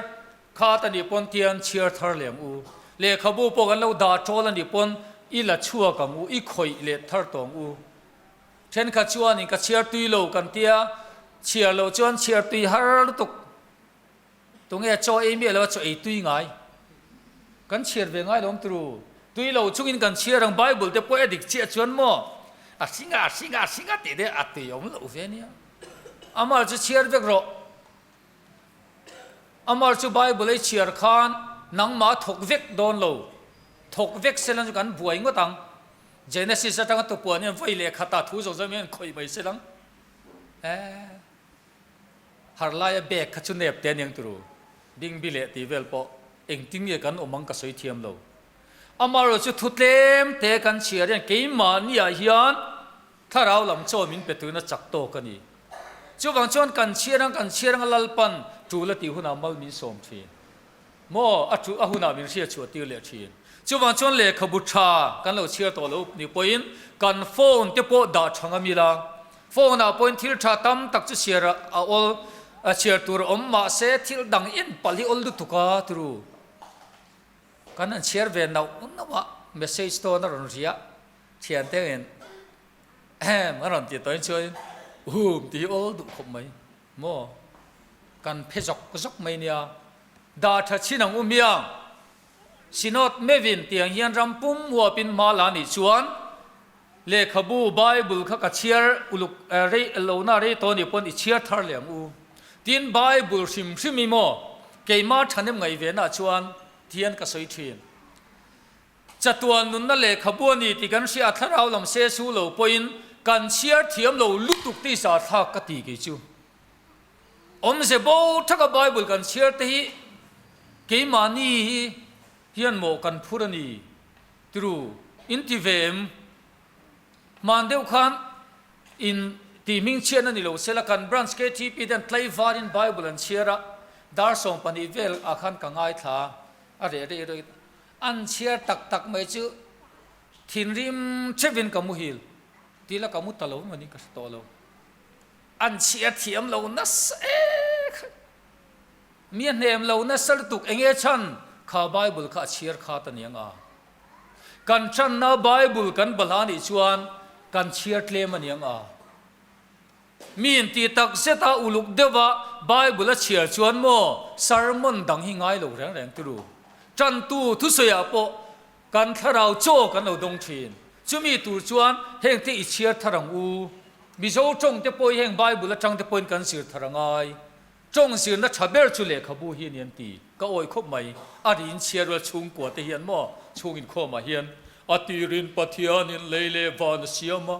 khat anih pawn tian chhiar thar leh ang u. Lehkhabu pawh kan lo dah tawl anih pawn i la chhuak ang u, i khawih leh thar tawh ang u. Thenkhat chuanin ka chhiar tui lo kan tia, chhiar loh chuan chhiar tui har lutuk. Tunge chaw ei miah lo a chaw ei tui ngai? Kan chhiar ve ngai lo ang turu. Tui lo chungin kan chhiar ang Bible te pawh a dik chiah chuan maw a hring a hring a hring a tih te a tui awm loh ve nia. Amah chu chhiar vek rawh. Amah chu Bible ei chhiar khan nangmah thawk vek dawn lo. Thawk vek sela chu kan buai ngawt ang. Genesis atanga tupuan hian vawi leh khatah thu zawng zawng hian khawih mai sela ang. Eeh. Har laia bag kha chu nep te aniang turu, bingbi leh tih vel pawh engtin nge kan awm ang ka sawi thiam lo. Amaherawh chu thu tlem te kan chhiar hian keimahniah hian thlarau lam chaw min pe tuina chak tawk a ni. Chuvang chuan kan chhiar ang kan chhiar anga Lalpan tul a tih hunah mal min sawm thin. Maw a a hunah min hriatchhuah tir leh thin. Chuvang chuan lehkhabu tha kan lo chhiar tawh lo ni pawhin kan phone te pawh dah tha ngam ila, phone ah pawhin thil tha tam tak chu chhiar a awl chhiar tur a awm mahse thil dang en palh hi awl lutuk a turu. Kan han chhiar ve nauh nauh a, message tawn a rawn riah thian te angin ehem a rawn ti tawhin chuan hum tih hi awl duh khawp mai maw kan phe zawk zawk mai nia dah tha chin ang u hmiang. Synod mevin tiang hian ram pum huapin hma la nih chuan lehkhabu Bible kha ka chhiar uluk rei lohna rei tawh nih pawn i chhiar thar leh ang u. Tin Bible hrim hrim i maw keimah thahnem ngaih ve nah chuan thian ka sawi thin. Chatuan nunna lehkhabu a ni tih kan hria a thlarau lam se su lo pawhin kan chhiar thiam lo lutuk te i zahthlak ka ti kei chu. Awmze bo thaka Bible kan chhiar te hi keimahni hi hian maw kan phur a ni tiru in ti ve em? Hman deuh khan in tih hming chhiatna ni lo sela kan branch KTP te an tlaivarin Bible an chhiar a, dar 12 vel ah khan ka ngaithla a reh reh reh an chhiar tak tak mai chu thinrim theuhin ka muhil tila ka mu ta lo maw ni ka hre tawh lo. An chhiar thiam lo nasa e kha. Mi a hnem lo nasa lutuk enge chhan kha Bible kha a chhiar khat a niang a. Kan channa Bible kan balha nih chuan kan chhiar tlem a niang a. Mi in ti tak zet a uluk deuh a Bible a chhiar chuan maw sermon dang hi ngai lo reng reng turu. Tantu thusawi ah pawh Kan thlarau chaw kan lo dawng thin. Chumi tur chuan heng te i chhiar thar ang u. Mizo tawng te pawh hi heng Bible atang te pawhin kan zir thar a ngai. Tawng zirna tha ber chu lehkhabu hi a ni an ti. Ka awi khawp mai. A ri in chhiar rual chhungkua te hian maw chhung inkhawmah hian a tirin Pathianin lei leh van a siam a.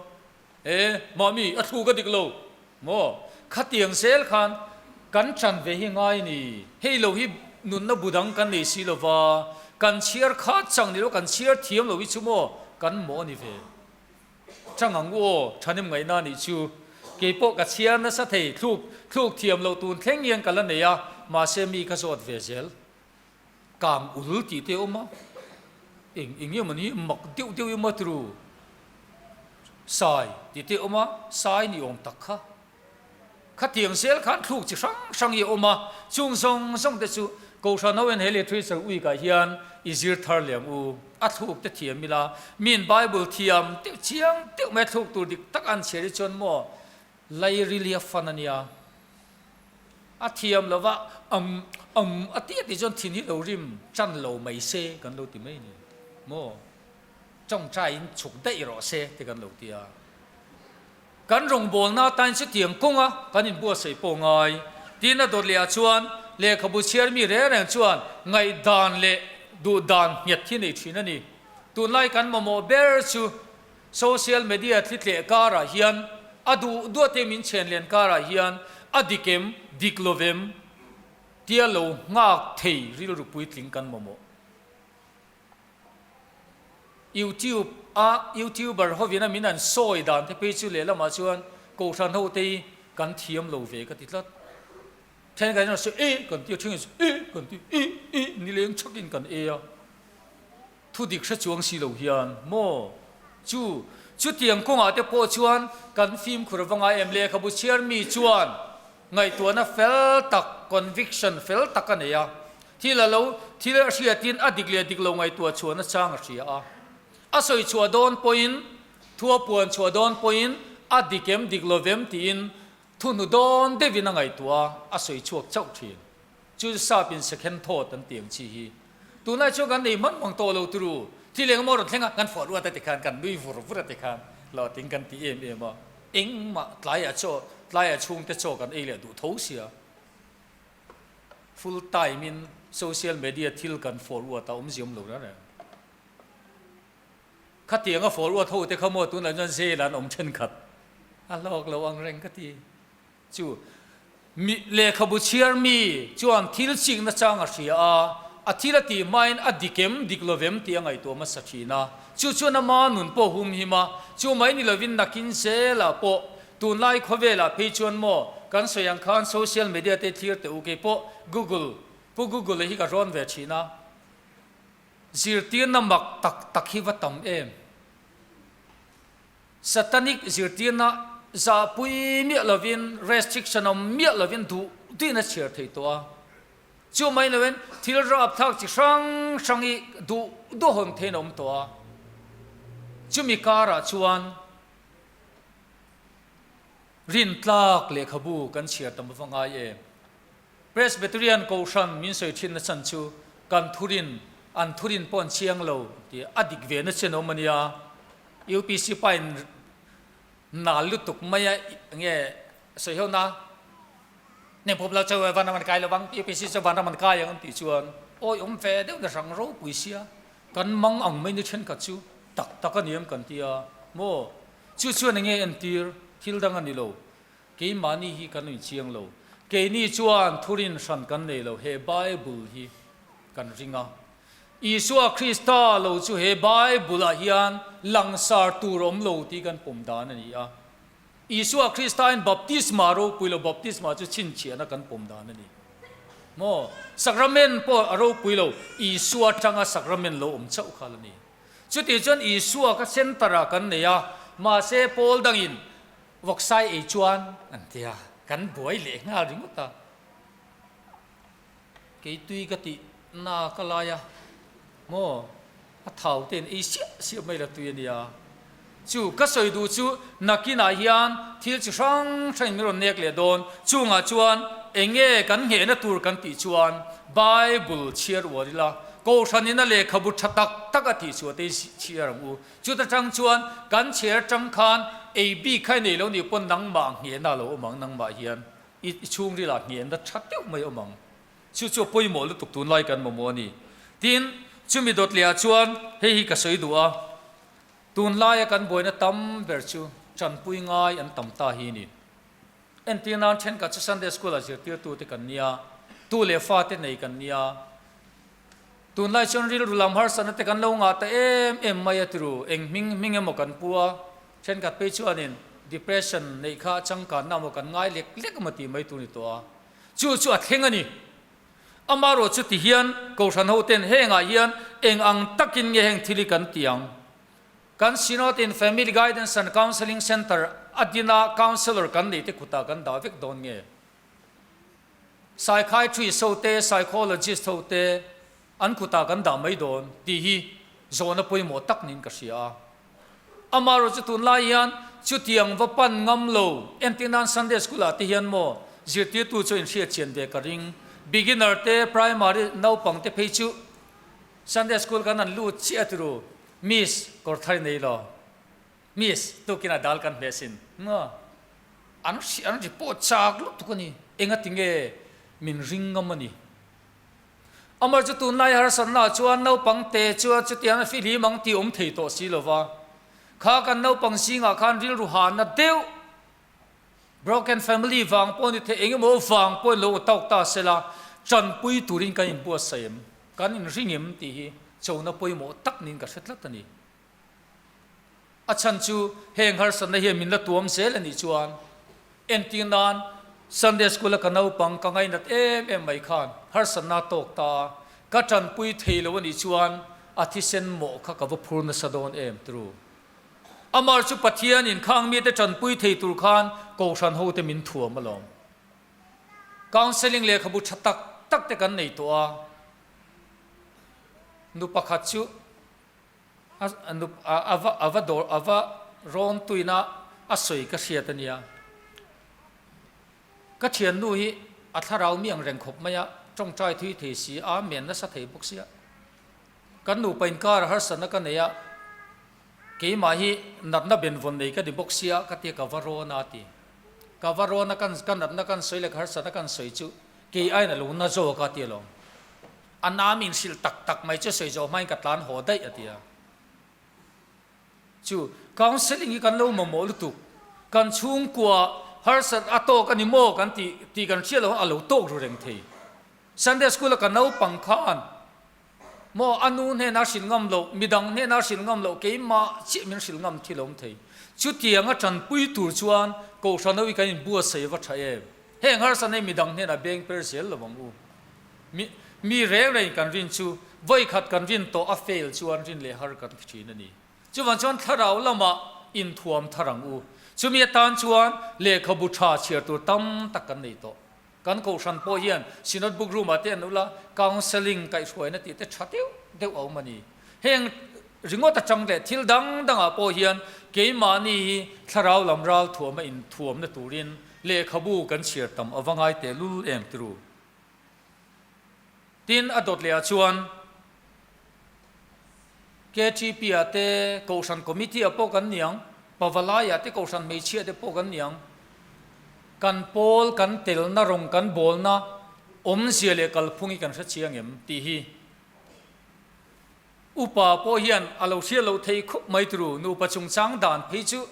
E, mahmi, a thluk a dik lo maw? Khatiang zel khan kan ṭan ve hi ngai ni. Hei lo hi nunna bu dang kan nei si lo va, kan chhiar khat chang ni lo, kan chhiar thiam lo hi chu maw kan mawh a ni ve. Chang ang u aw, ṭhahnem ngaihna nih chu. Kei pawh ka chhiar nasa thei, thluk thluk thiam loh tun thleng hian ka la nei a, mahse mi ka zawt ve zel. Kang ul tih te a awm a, eng eng nge mawni mak deuh deuh emaw turu sai tih te a awm a, sai ni awm tak kha. Khatiang zel khan thluk chi hrang hrang hi a awm a, chung zawng zawng te chu Kohhran ho hian he literature week ah hian i zir thar leh ang u. A thluk te thiam ila, miin Bible thiam deuh chiang deuh mai a thluk tur dik tak an chhiar hi chuan maw Lairilia fan a nia. A thiam lo va, um, um a ti a tih chuan thin hi lo rim tan lo mai se kan lo ti mai ni maw? Tawngtaiin chhuk daih rawh se te kan lo ti a. Kan rawngbawlna atan chutiang kawnga kan inbuatsaih pawh ngai tiin a dawt lehah chuan lehkhabu chhiar mi reng reng chuan ngaihdan leh duhdan nghet hi nei thin a ni. Tunlai kan mamawh ber chu Social media thlitleh karah hian a duh duat em in chhen len karah hian a dik em, dik lo vem tia lo nghak thei rilru puitling kan mamawh. YouTube a YouTuber hovin a min an sawi dan te phei chu lehlamah chuan Kohhran ho te hi kan thiam lo ve ka ti tlat. Thenkhat hian sawi e kan ti a, thenkhat hian e kan ti e e nileng thakin kan e a. Thu dik hre chuang si lo hian maw? Chu, chutiang kawngah te pawh chuan kan fimkhur va ngai em? Lehkhabu chhiar mi chuan ngaihtuahna fel tak, conviction fel tak a nei a. Thil a lo, thil a hriatin a dik leh dik lo ngaihtuah chhuahna chang a hria a. A sawi chhuah dawn pawhin, thu a puan chhuah dawn pawhin a dik em dik lo vem tiin thuhnu dawn deuhin a ngaihtuah a, a sawi chhuak chauh thin. Chu sap in second thought an tih ang chi hi tunlai chuan kan nei hman mang tawh lo turu thil eng emaw rawn thleng a kan fawh ruat a ti khan kan nui vur vur a ti khan hlawhtling kan ti em em a engmah tlaiah chaw tlaiah chhungte chaw kan ei leh duh tho sia full time in social media thil kan fawh ruat a awmziam lo reng reng khatiang a fawh ruat ho te kha maw tunah chuan jail ah an awm thenkhat a hlawk lo ang reng ka ti. Chu mi lehkhabu chhiar mi chuan thil chikna chang a hria a, a thil a tih hmain a dik em, dik lo vem tih a ngaihtuah hmasa thin a. Chu chuan ama nun pawh hum him a, chu mai ni lovin nakin zelah pawh tunlai khawvelah phei chuan maw kan sawi ang khan social media te thlir teh u, kei pawh Google, Pu Google-a hi ka rawn ve thin a. Zirtirna mak tak tak hi va tam em? Satanic zirtirna zahpui miah lovin, restriction awm miah lovin duh duhin a chhiar thei tawh a. Chu mai loin thil rapthlak chi hrang hrang hi duh duh hawn theiin a awm tawh a. Chumi karah chuan rintlak lehkhabu kan chhiar tam va ngai em? Presbyterian Kohhran min sawi thinna chan chu kan thurin, an thurin pawh an chiang lo tih a dik ve na chen awm a nia. UPC pa in nal lutuk mai a nge sawi ho na nem pawp lo cheu vanram an kai lo vang UPC chu vanram an kai ang an tih chuan awi awm ve deuh na hrang ropui sia kan mang ang mai ni thenkhat chu tak tak a ni em kan tia maw chu chuan enge entir thil dang a ni lo. Keimahni hi kan inchiang lo. Keini chuan thurin hran kan nei lo, he Bible hi kan ring a. Isua Krista lo chu he Bible-ah hian langsar tur awm lo tih kan pawm dan a ni a. Isua Kristain baptisma ropui lo, baptisma chu chhinchhiahna kan pawm dan a ni. Maw? Sacrament pawh a ropui lo, Isua atanga sacrament lo awm chauh kha la ni. Chutih chuan Isua kha center-ah kan nei a, mahse pawl dangin Vawksai ei chuan an ti a, kan buai leh nghal ringawt a. Kei tui ka tih na ka lai a, maw a thau te in ei siah siah mai la tui a nia. Chu ka sawi duh chu nakinah hian thil chi hrang hrang in min rawn nek leh dawn, chungah chuan eng nge kan nghehna tur kan tih chuan Bible chhiar uar ila, Kohhran in a lehkhabu tha tak tak a tih chhuah te hi chhiar ang u. Chuta tang chuan kan chher tang khan ei bik kha i nei lo nih pawn nangmah nghehna a lo awm ang, nangmah hian i chhungrilah nghehna tha deuh mai a awm ang. Chu chu a pawimawh lutuk tunlai kan mamawh a ni. Tin, chumi dawt lehah chuan hei hi ka sawi duh a, tunlaia kan buaina tam ber chu tanpui ngai an tam ta hi a ni. Entir nan thenkhat chu Sunday School-ah zirtirtute kan nia, tu leh fate nei kan nia. Tunlai chuan rilru lam harsatna te kan lo ngah ta em em mai a tiru, eng hming hming emaw kan pu a, thenkhat phei chuanin depression neih kha changkanna emaw kan ngai lek lek emaw tih mai tur ni tawh a, chu chu a thleng a ni. Amaherawh chu ti hian Kohhran ho ten hengah hian eng ang takin nge heng thil hi kan ti ang? Kan Synod in Family Guidance and Counselling Centre a dina Counsellor kan neih te kutah kan dah vek dawn nge? Psychiatrist ho te, psychologist ho te an kutah kan dah mai dawn tih hi zawhna pawimawh tak niin ka hria a. Amaherawhchu tunlai hian chutiang va pan ngam lo, entir nan Sunday School ah te hian maw zirtirtu chu inhriat chian ve ka ring. Beginner te, primary naupang te phei chu Sunday School kan han lut chiah a tiru, Miss kawr thar i nei lo. Miss, tukin a dal kan hmeh sin. Maw? An hri, an report chak lutuk a ni. Engati nge min ring ngam a ni? Amar chu tunlai harsatna ah chuan naupang te chuan chutiang a fihlim ang tih awm thei tawh si lo va. Kha kan naupang zingah khan rilru hahna deuh, broken family vang pawh ni thei, eng emaw vang pawhin lo tawk ta se la, tanpui turin kan inbuatsaih em? Kan inring em tih hi chona pawimawh tak niin ka hre tlat a ni. A chhan chu heng harsatna hian min la tuam zel a nih chuan entir nan Sunday School a ka naupang ka ngainat em em mai khan harsatna a tawk ta a, ka tanpui thei lo a nih chuan a thisen mawh kha ka va phur nasa dawn em tru. Amar chu Pathianin khang mite tanpui thei tur khan Kohhran hote min thuam alawm. Counselling lehkhabu tha tak tak te kan nei tawh a, nu pakhat chu A va a va dawr a va rawn tuina a sawi ka hriat a nia. Ka thiannu hi a thlarau mi ang reng khawp mai a, tawngtai thui thei si a, men nasa thei bawk sia. Kan nupa inkar a harsatna ka nei a, keimah hi natna benvawn nei ka ni bawk sia ka tia ka va rawn a ti. Ka va rawn a kan ka natna kan sawi leh ka harsatna kan sawi chu kei aiin a lo na zawk a ti alawm. A nam in hrilh tak tak mai chu sawi zawh hmain ka tlan haw daih a ti a. Chu counselling hi kan lo mamawh lutuk. Kan chhungkua harsat a tawk a ni maw kan tih tih kan hriat loh a lo tawk ru reng thei. Sunday school a ka naupang khan maw a nu hnena hrilh ngam loh, midang hnena hrilh ngam loh keimah chiah min hrilh ngam thil a awm thei. Chutianga tanpui tur chuan Kohhran ho hi kan inbuatsaih va tha em. Heng harsatna hi midang hnenah beng per zel lo ang u. Mi, mi reng reng kan rin chu. Vawi khat kan rin tawh a fail chuan rin leh har kan ti thin a ni. Chuvang chuan thlarau lamah inthuam thar ang u. Chumi atan chuan lehkhabu tha chhiar tur tam tak kan nei tawh. Kan kohhran pawh hian Synod Book Room ah te an ula counselling kaihhruaina tih te tha deuh deuh a awm a ni. Heng ringawt atang leh thil dang dangah pawh hian keimahni hi thlarau lam ral thuama inthuamna turin lehkhabu kan chhiar tam a va ngai tehlul em ti ru. Tin, a dawt lehah chuan KTP-ah te, Kohhran Committee-ah pawh kan ni ang, Pavalaiah te, Kohhran hmeichhiah te pawh kan ni ang. Kan pawl, kan telna, rawng kan bawlna awmzia leh kalphung hi kan hre chiang em tih hi Upa pawh hian a lo hriat loh thei khawp mai turu, nupa chungchang dan phei chu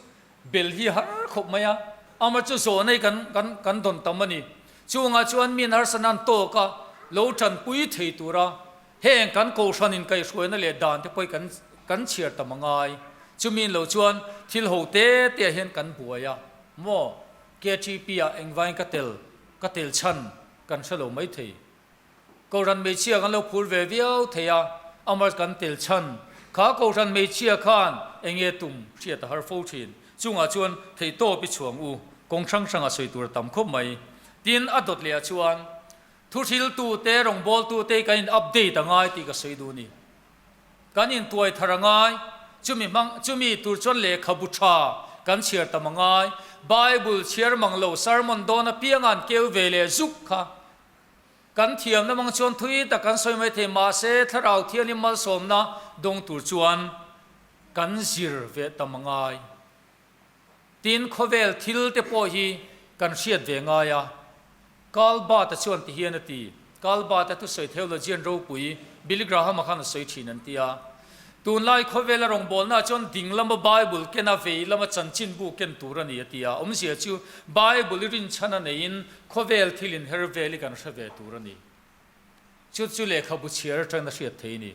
bel hi har khawp mai a, ama chu zawhna hi kan kan kan dawn tam a ni. Chungah chuan mi harsatna an tawk a, lo tanpui thei tura heng kan kohhran in kaihhruaina leh dan te pawh hi kan kan chhiar tam a ngai. Chumi in lo chuan thil ho te te ah hian kan buai a, maw KTP ah engvangin ka tel ka tel chhan kan hre lo mai thei. Kohhran hmeichhia kan lo phur ve viau thei a, amar kan tel chhan. Kha kohhran hmeichhia khan enge tum hriat a har fo thin. Chungah chuan theihtawp i chhuang u, kawng hrang hrangah sawi tur a tam khawp mai. Tin, a dawt leh ah chuan thuhriltute, rawngbawltute kan in update a ngai tih ka sawi duh a ni. Kan intuai thar a ngai, chumi hmang, chumi tur chuan lehkhabu tha kan chhiar tam a ngai. Bible chhiar mang lo sermon dawn apianga an keu ve leh zuk kha Kan thiamna mang chuan thui tak kan sawi mai thei, mahse Thlarau Thianghlim malsawmna dawng tur chuan kan zir ve tam a ngai. Tin, khawvel thil te pawh hi kan hriat ve ngai a. Karl Barth-a chuan ti hian a ti, Karl Barth-a thusawi theologian ropui Billy Graham-a khan a sawi thin an ti a. Tunlai khawvela rawngbawlnaah chuan ding lama Bible ken a, vei lama chanchinbu ken tur a ni a ti a. Awmzia chu Bible i rinchhan a neiin Khawvel thil inher vel hi kan hre ve tur a ni. Chu chu lehkhabu chhiar atangin a hriat thei a ni.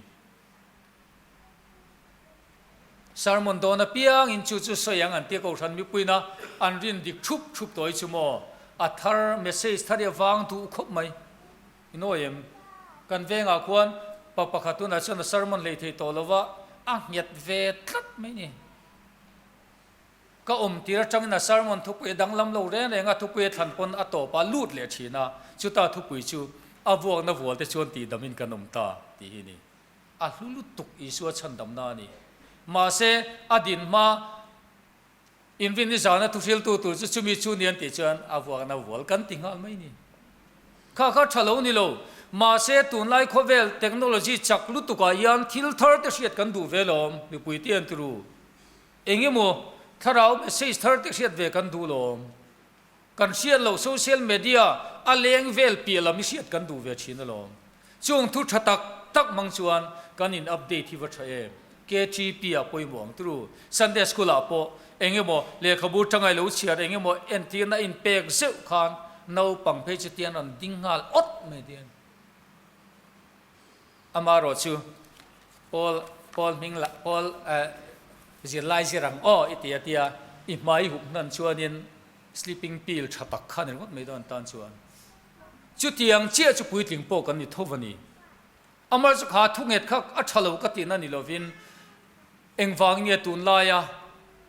Sermon dawn apiangin chu chu sawi ang an tia Kohhran mipuina an rin dik thup thup tawh hi chu maw a thar message thar hi a vang duh khawp mai. I nawi em? Kan vengah khuan pa pakhat tunah chuan a sermon hlei thei tawh lova a nghet ve tlat mai a ni. Ka awm tir atangin a sermon thupui a danglam lo reng reng a, thupui a thlan pawn a tawp a lut leh thin a, chuta thupui chu a vuakna vual te chuan tihdamin kan awm ta tih hi a ni. A hlu lutuk Isua chhandamna a ni. Mahse, a din hma inrin i zana thuhriltu tur chu chumi chu ni an tih chuan a vuakna vual kan ti nghal mai ni. Kha kha tha lo ni lo. Mahse, tunlai khawvel technology chak lutukah hian thil thar te hriat kan duh ve lawm, mipui te an ti ru. Eng emaw thlarau message thar te hriat ve kan duh lawm. Kan hriat loh social media a leng vel piah lam i hriat kan duh ve thin alawm. Chung thu tha tak tak mang chuan kan in update hi va tha em. KTP ah pawimawh ang turu. Sunday school ah pawh eng emaw lehkhabu tangai lo chhiar eng emaw entirna in pek zeuh khan naupang phei chu tian rawn ding nghal awt mai tian. Amaherawh chu Paul Paul hming lah Paul eh zirlai zir ang aw i ti a tia i hmai hup hnan chuanin sleeping pill tha tak kha ni ringawt mai dawn tan chuan chutiang chiah chu puitling pawh kan ni tho va ni. Amaherawh chu kha thu nghet kha a tha lo ka tihna ni lovin Engvangin nge tunlaia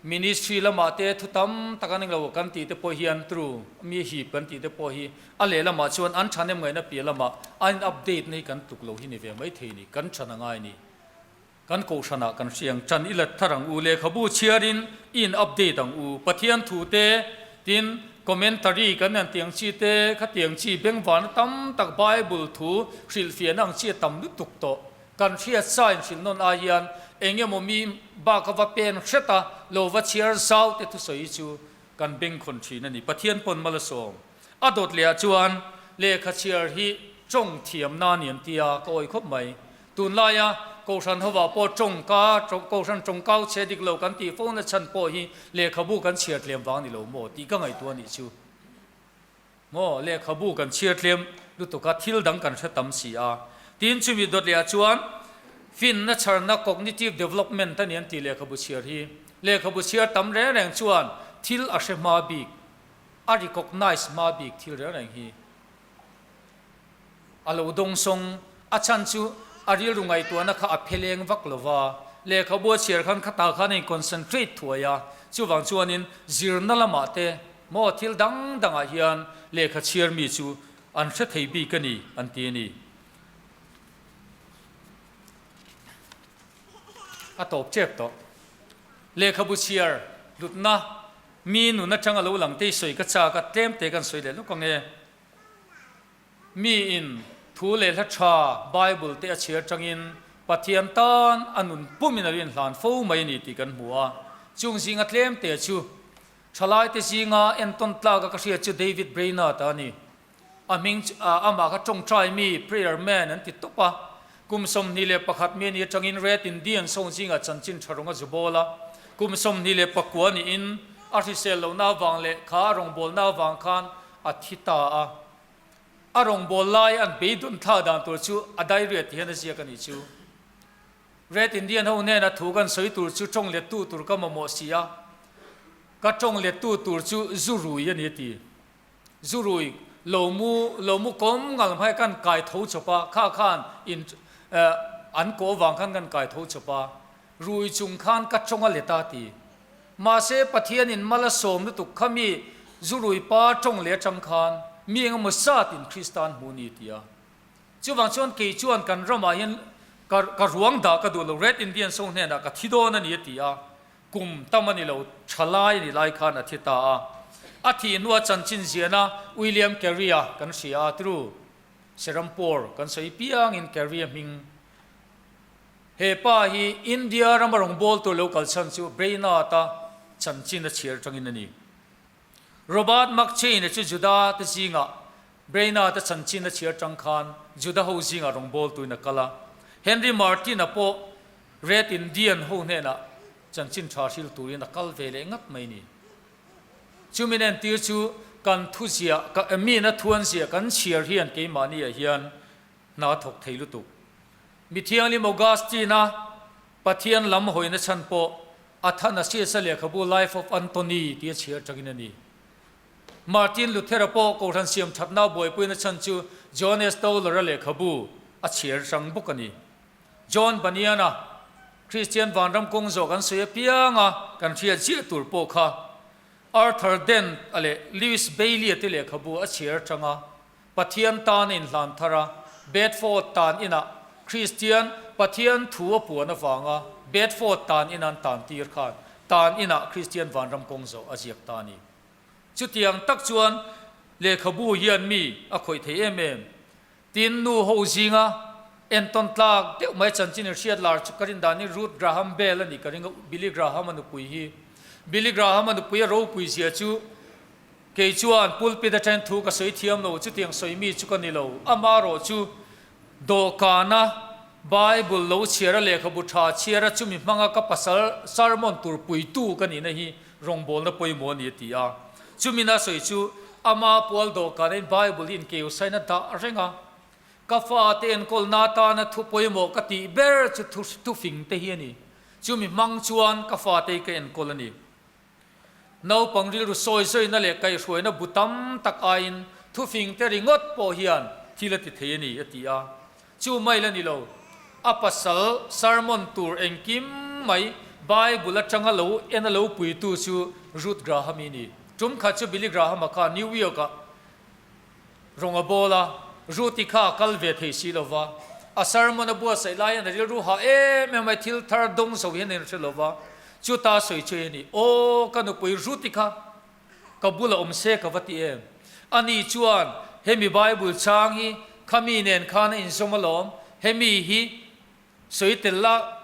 ministry lamah te thu tam tak an englo kan tih te pawh hian true mi hip kan tih te pawh hi a lehlamah chuan an thanem ngaihna piah lamah an in update na hi kan tluk lo hi ni ve mai thei ni kan than a ngai ni. Kan kohhranah kan hria ang tan i let thar ang u lehkhabu chhiarin i in update ang u Pathian thu te tin commentary kan han tih ang chi te khatiang chi bengvarna tam tak Bible thu hrilhfiahna ang chi a tam lutuk tawh Kan hriat sa in hrilh nawn ai hian eng emaw mi bak a va pen hret a, lo va chhiar zau te thusawi hi chu kan bengkhawn thin a ni. Pathian pawn mal a sawm. A dawt leh ah chuan lehkha chhiar hi tawng thiamna a ni an ti a, ka awih khawp mai. Tunlaia Kohhran hovah pawh tawngka, Kohhran tawngkau chhe dik lo kan tih fo na chhan pawh hi lehkhabu kan chhiar tlem vang ni lo maw tih ka ngaihtuah a nih chu. Maw, lehkhabu kan chhiar tlem lutuk a, thil dang kan hre tam si a. Tin, chumi dawt leh ah chuan finna chharna cognitive development a ni an tih lehkhabu chhiar hi. Lehkhabu chhiar tam reng reng chuan thil a hre hma bik, a recognize hma bik thil reng reng hi a lo dawngsawng. A chhan chu. A rilru ngaihtuahna kha a pheleng vak lo va, lehkhabu a chhiar khan khatah khan a in concentrate thuai a, chuvang chuanin zirna lamah te maw thil dang dangah hian lehkha chhiar mi chu an hre thei bik a ni an ti a ni. A tawp tep tawh. Lehkhabu chhiar hlutna mi nun atanga lo lang te i sawi ka chak a, tlem te kan sawi leh lawk ang e. Mi in thu leh hla tha Bible te a chhiar tangin Pathian tan a nun pumin a rinhlan fo mai a ni tih kan hmu a. Chung zinga tlem te chu thalai te zinga entawn tlak a ka hriat chu David Brainerd a ni. A hming chu amah kha tawngtai mi, prayer man, an ti tawp a. Kum 21 mi a nih atangin Red Indians ho zingah chanchin tha rawng a zu bawl a. Kum 29 niin a hrisel lohna avang leh kha a rawngbawlna avang khan a thi ta a. A rawngbâwl lai an beidawn thla dan tur chu a diary-ah ti hian a ziak a nih chu. Red Indian ho hnena thu kan sawi tur chu tawng lettu tur ka mamawh si a, ka tawng lettu tur chu zu rui a ni a ti. Zu rui lo mu lo mu kawm ngal hmai kan kai tho chawp a, kha khan in an kawh vang khan kan kai tho chawp a, rui chung khan ka tawng a let a ti. Mahse, Pathianin mal a sawm lutuk kha mi zurui pa tawng leh atang khan mi eng emaw zatin Krista an hmu ni tia. Chuvang chuan kei chuan kan ramah hian ka ka ruang dah ka duh lo, Red Indians ho hnenah ka thi dawn a ni a ti a, kum tam a ni lo, tha lai a ni lai khan a thi ta a. A thih hnua chanchin ziahna William Carey-a kan hria a, True, Serampore kan sawi piangin Carey-a hming He pa hi India rama rawngbawltu lo kal chhan chu Brainerd-a chanchin a chhiar atangin a ni. Robert McChain-a chu Juda te zingah Brainerd-a chanchin a chhiar atang khan Juda ho zingah rawngbawltuin a kal a. Henry Martin-a pawh Red Indian ho hnenah chanchin tha hril turin a kal ve leh ngat mai a ni. Chumi entir chu kan thuziah, mina thuanziah kan chhiar hian keimahniah hian hna a thawk thei lutuk. Mi thianghlim Augustine-a Pathian lam hawina chhan pawh Athanasius-a lehkhabu Life of Antony tih a chhiar tangin a ni. Martin Luther-a pawh Kohhran siam thatna a buaipuina chhan chu Johannes Tauler-a lehkhabu a chhiar hrang bawk a ni. John Bunyan-a Kristian vanram kawng zawh kan sawi apianga kan hriat ziah tur pawh kha Arthur Dent-a leh Lewis Bailey-a te lehkhabu a chhiar tanga Pathian tan a inhlan thar a, Bedford tan inah Kristian Pathian thu a puan avanga Bedford tan ina an tan tir khan tan inah Kristian vanram kawng zawh a ziak ta a ni. Chutiang tak chuan lehkhabu hian mi a khawih thei em em. Tin, nu ho zinga entawn tlak deuh mai chanchin in hriat lar chu ka rin danin Ruth Graham Bell a ni ka ring a, Billy Graham a nupui hi. Billy Graham a nupui a ropui zia chu Kei chuan pulpit atangin thu ka sawi thiam lo, chutiang sawi mi chu ka ni lo. Amarawh chu dawhkana Bible lo chhiara lehkhabu tha chhiara chumi hmanga ka pasal sermon tur puitu ka nihna hi rawngbawlna pawimawh a ni a ti a. Chumina sawi chu ama pual dawhkana in Bible hi inkeusain a dah reng a. Ka fate enkawlna atana thu pawimawh ka tih ber chu thufing te hi a ni. Chumi hmang chuan ka fate hi ka enkawl a ni. Naupang rilru sawi zawina leh kaihhruaina bu tam tak aiin thufing te ringawt pawh hian thil a ti thei a ni, a ti a. Chu mai la ni lo, a pasal sermon tur engkim mai Bible atanga lo en a lo puitu chu Ruth Graham-i a ni. Tum khat chu Billy Graham-a kha New York-ah Rawng a bawl a, Ruth-i kha a kal ve thei si lo va, a sermon a buatsaih lai hian a rilru hah em em mai, thil thar dawng zo hian a inhre lo va, chuta sawi chu a ni, Aw, ka nupui Ruth-i kha ka bula awm se ka va ti em? Ani chuan, Hemi Bible chang hi khami nen khan a inzawm alawm, hemi hi Sawi tel la,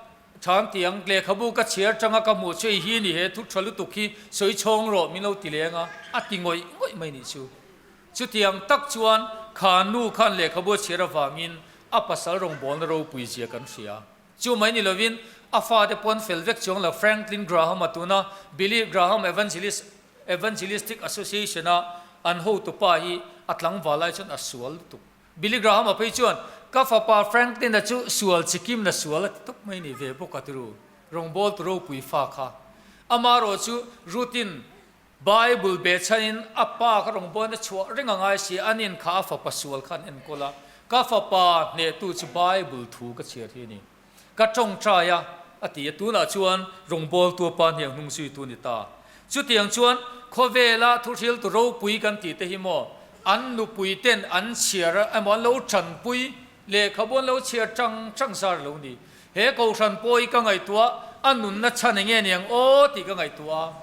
Than tiang lehkhabu ka chhiar tanga ka hmuh chu ei hi ni he thu tha lutuk hi sawi chhawng rawh min lo ti leng a, a ti ngawih ngawih mai nih chu. Chutiang tak chuan kha nu khan lehkhabu a chhiar avangin a pasal rawngbawlna ropui zia kan hria. Chu mai ni lovin a fate pawn fel vek chuang lo Franklin Graham-a tuna Billy Graham Evangelist Evangelistic Association-a an hotupa hi a tlangval lai chuan a sual lutuk. Billy Graham-a phei chuan, Ka fapa Franklin-a chu sual chikimna sual a ti tawp mai ni ve bawk a tiru, rawngbawltu ropui fa kha. Amarawh chu Ruth-in Bible behchhanin a pa kha rawngbawlna chhuah reng a ngai si a, anin kha a fapa sual kha an enkawl a. Ka fapa hnehtu chu Bible thu ka chhiar hi a ni. Ka tawngtai a, a ti a, tunah chuan rawngbawltu pa hniang hnung zuitu a ni ta. Chutiang chuan khawvela thuhriltu ropui kan tih te hi maw an nupui ten an chhiar emaw an lo tanpui lehkhabu an lo chhiar tang tang zar lo ni. He kohhran pawh hi ka ngaihtuah a nunna chhan enge niang aw tih ka ngaihtuah a,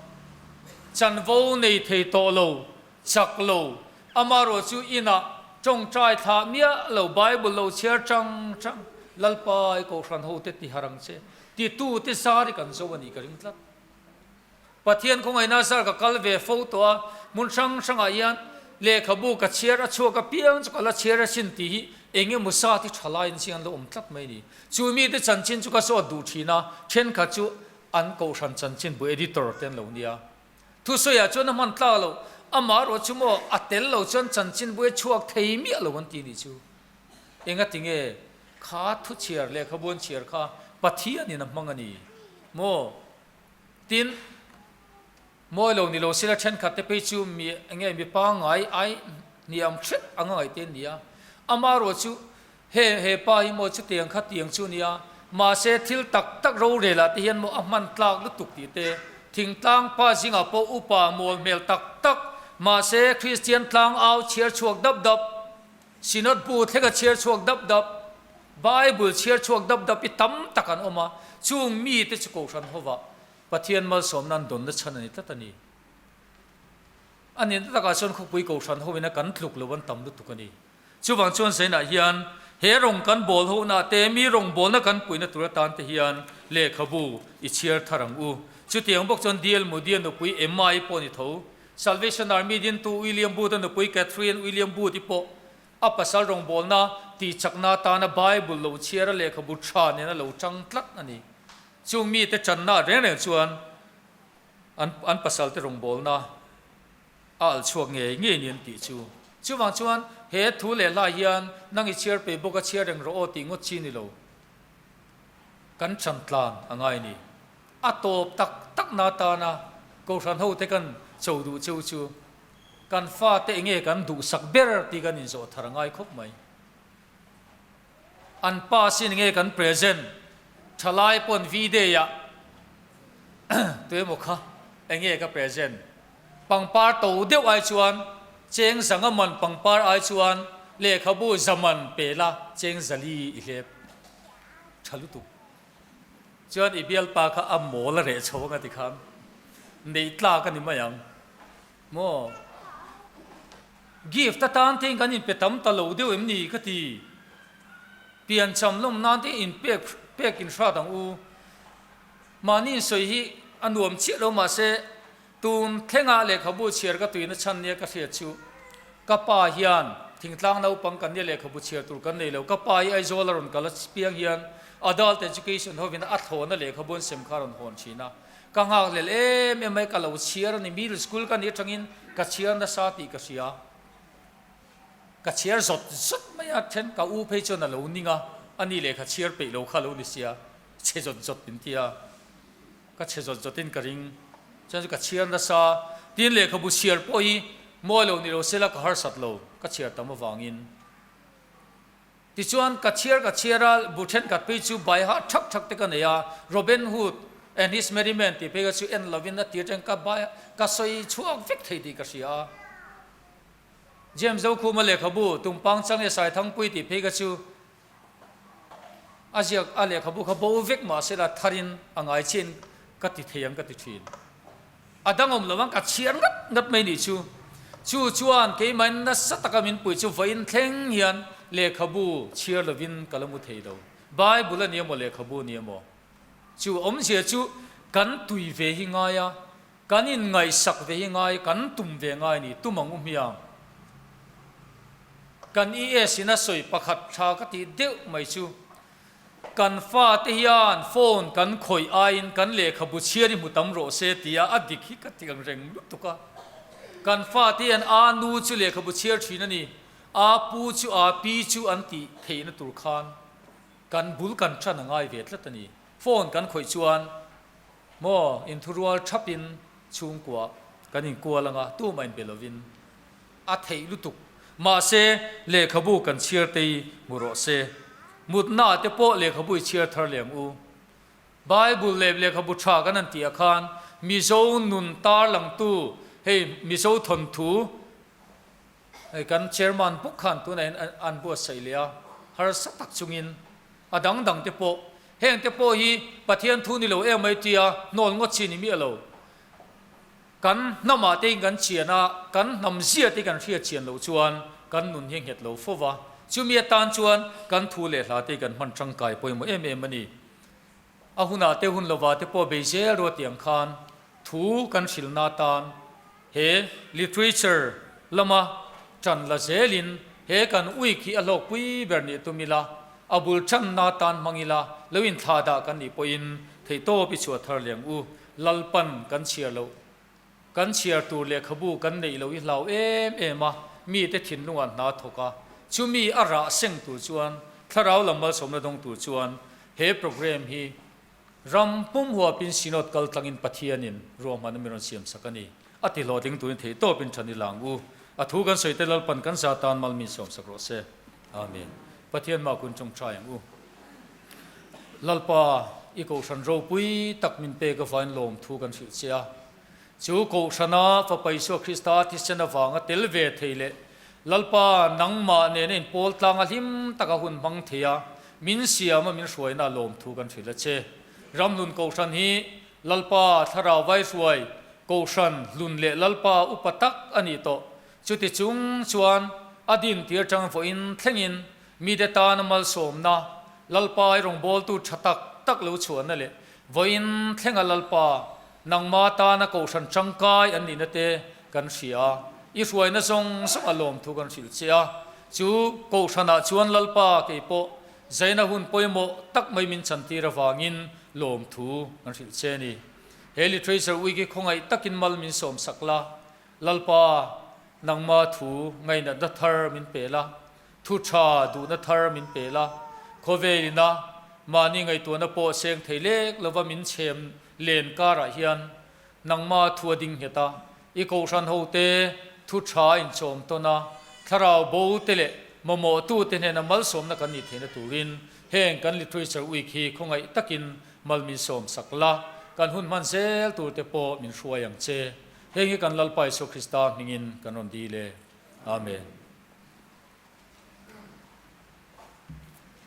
chanvo nei thei tawh lo Chak lo, amarawh chu inah tawngtai thlah miah lo, Bible lo chhiar chang chang, Lalpa i kohhran ho te tihar ang che, titu te zar i kan zo a nih ka ring tlat. Pathian khawngaihna zar ka kal ve fo tawh a, hmun hrang hrangah hian lehkhabu ka chhiar a chhuak apiang chu ka la chhiar asin tih hi eng emaw zat hi tha laiin chiang an lo awm tlat mai a ni. Chu mite chanchin chu ka zawt duh thin a, thenkhat chu an kohhran chanchinbu editor te an lo nia. Thusawiah chuan a hman tlak lo, amah erawh chu maw a tel lo chuan chanchinbu a chhuak thei miah lo an ti nih chu. Enga tinge kha thuchhiar lehkhabu an chhiar kha Pathianin a hmang a ni maw? Tin, mawi lo ni lo sila thenkhat te phei chu mi enge mi pangngai ai hniam hret anga ngaih te an ni a, amah erawh chu He he pa hi maw chutiang kha tiang chu nia, mahse thil tak tak rorel ah te hian maw a hman tlak lutuk tih te, thingtlang pa zingah pawh upa mawl hmel tak tak, mahse Kristian tlang au chhiar chhuak dap dap, Synod bu thlenga chhiar chhuak dap dap, Bible chhiar chhuak dap dap i tam tak an awm a, chung mite chu Kohhran hovah Pathian malsawmna an dawnna chhan a ni tlat a ni. A nihna takah chuan khawpui Kohhran hovin a kan tluk lo an tam lutuk a ni. Chuvang chuan Zainah hian he rawng kan bawl hohna te, mi rawngbawlna kan puihna tur atan te hian lehkhabu i chhiar thar ang u. Chutiang bawk chuan D.L. Moody-a nupui Emma-i pawh ni tho. Salvation Army dintu William Booth-a nupui Catherine William Booth-i pawh a pasal rawngbawlna tihchakna atana Bible lo chhiar a lehkhabu tha nena lo tang tlat a ni. Chung mite tanna reng reng chuan an an pasalte rawngbawlna a alh chhuak ngei ngei ni an tih chu. Chuvang chuan he thu leh hla hian nang i chhiar pei bawk a chhiar reng rawh aw tih ngawt chi ni lo. Kan chan tlan a ngai ni. A tawp tak tak na tana Kohhran ho te kan cho duh cheu chu kan fate enge kan duhsak ber tih kan inzawh thar a ngai khawp mai. An pa sin nge kan present thalai pawn V-day ah tuemaw kha enge ka present pangpar to deuh ai chuan cheng zanga man pangpar ai chuan lehkhabu zaman pe la cheng zali i hlep tha lutuk chuan i bialpa kha a mawl a reh chho anga tikhan neih tlak a ni mai ang. Maw? Gift atan te in kan inpe tam ta lo deuh em ni ka ti. Piancham lawm nan te in pek pek in hrat ang u. Mahni in sawi hi a nuam chiah lo mahse tun thlengah lehkhabu chhiar ka tuina chhan nia ka hriat chu ka pa hian thingtlang naupang kan nia lehkhabu chhiar tur kan nei lo. Ka pa hi Aizawl a rawn kal a piang hian adult education hovin a thlawna lehkhabu an sem kha a rawn hawn thin a. Ka nghakhlel em em mai, ka lo chhiar a ni, middle school ka nih atangin ka chhiar nasa tih ka hria. Ka chhiar zawt zawt mai a, then ka u phei chuan a lo ning a, a ni leh ka chhiar peih lo kha a lo ni sia, chhe zawt zawt min ti a, ka chhe zawt zawtin ka ring, chuan chu ka chhiar nasa, tin lehkhabu chhiar pawh hi mawi lo ni lo sela ka harsat lo, ka chhiar tam avangin. Tichuan, ka chhiar ka chhiar a, bu thenkhat phei chu bai ha thak thak te ka nei a, Robin Hood and his Merry Men tih phei kha chu en lovin a tir atangin ka bai ka sawi chhuak vek thei tih ka hria a. James Zokhuma lehkhabu Tumpang Change Saithangpui tih phei kha chu a ziak a lehkhabu kha bo vek mahsela tharin a ngai chiahin ka ti thei ang ka ti thin. A dangawm lo ang ka chhiar ngat ngat mai nih chu. Chu chuan keimahin nasa taka min pui chu vawiin thleng hian lehkhabu chhiar lovin ka la mu thei lo. Bible a ni emaw lehkhabu a ni emaw chu awmzia chu kan tui ve hi ngai a, kan inngaihsak ve hi ngai, kan tum ve ngai a ni, tum ang u hmiang. Kan ES in a sawi pakhat tha ka tih deuh mai chu Kan fate hian phone kan khawih aiin kan lehkhabu chhiar hi hmu tam rawh se tia a dik hi ka ti ang reng lutuk a. Kan fate hian a nu chu lehkhabu chhiar thin a ni, a pu chu a pi chu an tih theihna tur khan kan bul kan tan a ngai ve tlat a ni. Phone kan khawih chuan maw inthurual thapin chhungkua kan inkual anga tumah inbe lovin a theih lutuk. Mahse, lehkhabu kan chhiar te hi hmu rawh se. Mutnaah te pawh lehkhabu i chhiar thar leh ang u. Bible leh lehkhabu tha kan han tih ah khan Mizo nun tarlangtu hei Mizo thawnthu hei kan chairman bawk khan tunah hian an buatsaih leh a, harsa tak chungin a dang dang te pawh heng te pawh hi Pathian thu ni lo em mai tia hnawl ngawt chi ni miah lo. Kan hnamah te kan chian a, kan hnam zia te kan hriat chian loh chuan kan nun hi a nghet lo fo va. Chumi atan chuan kan thu leh hla te kan hman tangkai pawimawh em em a ni. A hunah te hun lovah te pawh bei zel ruat tiang khan thu kan hrilhna atan he literature lama tan la zelin he kan week hi a hlawkpui ber nih tum ila, a bul tanna atan hmang ila, lo inthlah dah kan nih pawhin theihtawp i chhuah thar leh ang u. Lalpan kan chhiar loh, kan chhiar tur lehkhabu kan neih loh i hlau em em a, mite thinlungah hna thawk a, chumi a rah seng tur chuan, thlarau lam malsawmna dawng tur chuan he programme hi ram pum huapin Synod kal tlangin Pathianin ruahmanna min rawn siam sak a ni. A ti hlawhtling turin theih tawpin than i lang u. A thu kan sawi te Lalpan kan za tan mal min sawm sak rawh se. Amen. Pathian mah kun tawngtai ang u. Lalpa, i kohhran ropui tak min pek avain lawmthu kan hrilh che a. Chu kohhrana Fapa Isua Krista thisen avanga tel ve thei leh Lalpa nangmah nena inpawl tlanga hlim taka hun hmang thei a, min siama min hruaina lawmthu kan hrilh a che. Ramhlun kohhran hi Lalpa thlarau vaihruai kohhran hlun leh Lalpa upa tak a nih tawh. Chuti chung chuan a din tir tang vawiin thlengin Mite tana malsawmna, Lalpa i rawngbawltu tha tak tak lo chhuahna leh vawiin thlenga Lalpa nangma tana kohhran tangkai an nihna te kan hria a, i hruaina zawng zawng a lawmthu kan hrilh che a. Chu kohhranah chuan Lalpa kei pawh zaina hun pawimawh tak mai min chantir avangin lawmthu kan hrilh che a ni. He Literature Week hi khawngaih takin mal min sawmsak la, Lalpa nangma thu ngainatna thar min pe la, Thu tha duhna thar min pe la, khawvel ina mahni ngaihtuahna pawh seng thei lek lova min chhem len karah hian nangma thu a ding nghet a, i kohhran hote thu tha a inchawm tawn a, thlarau bo te leh mamawh tute hnena malsawmna kan nih theihna turin heng kan Literature Week hi khawngaih takin mal min sawm sak la, kan hun hman zel turte pawh min hruai ang che. Heng hi kan Lalpa Isua Krista hmingin kan rawn dil e. Amen.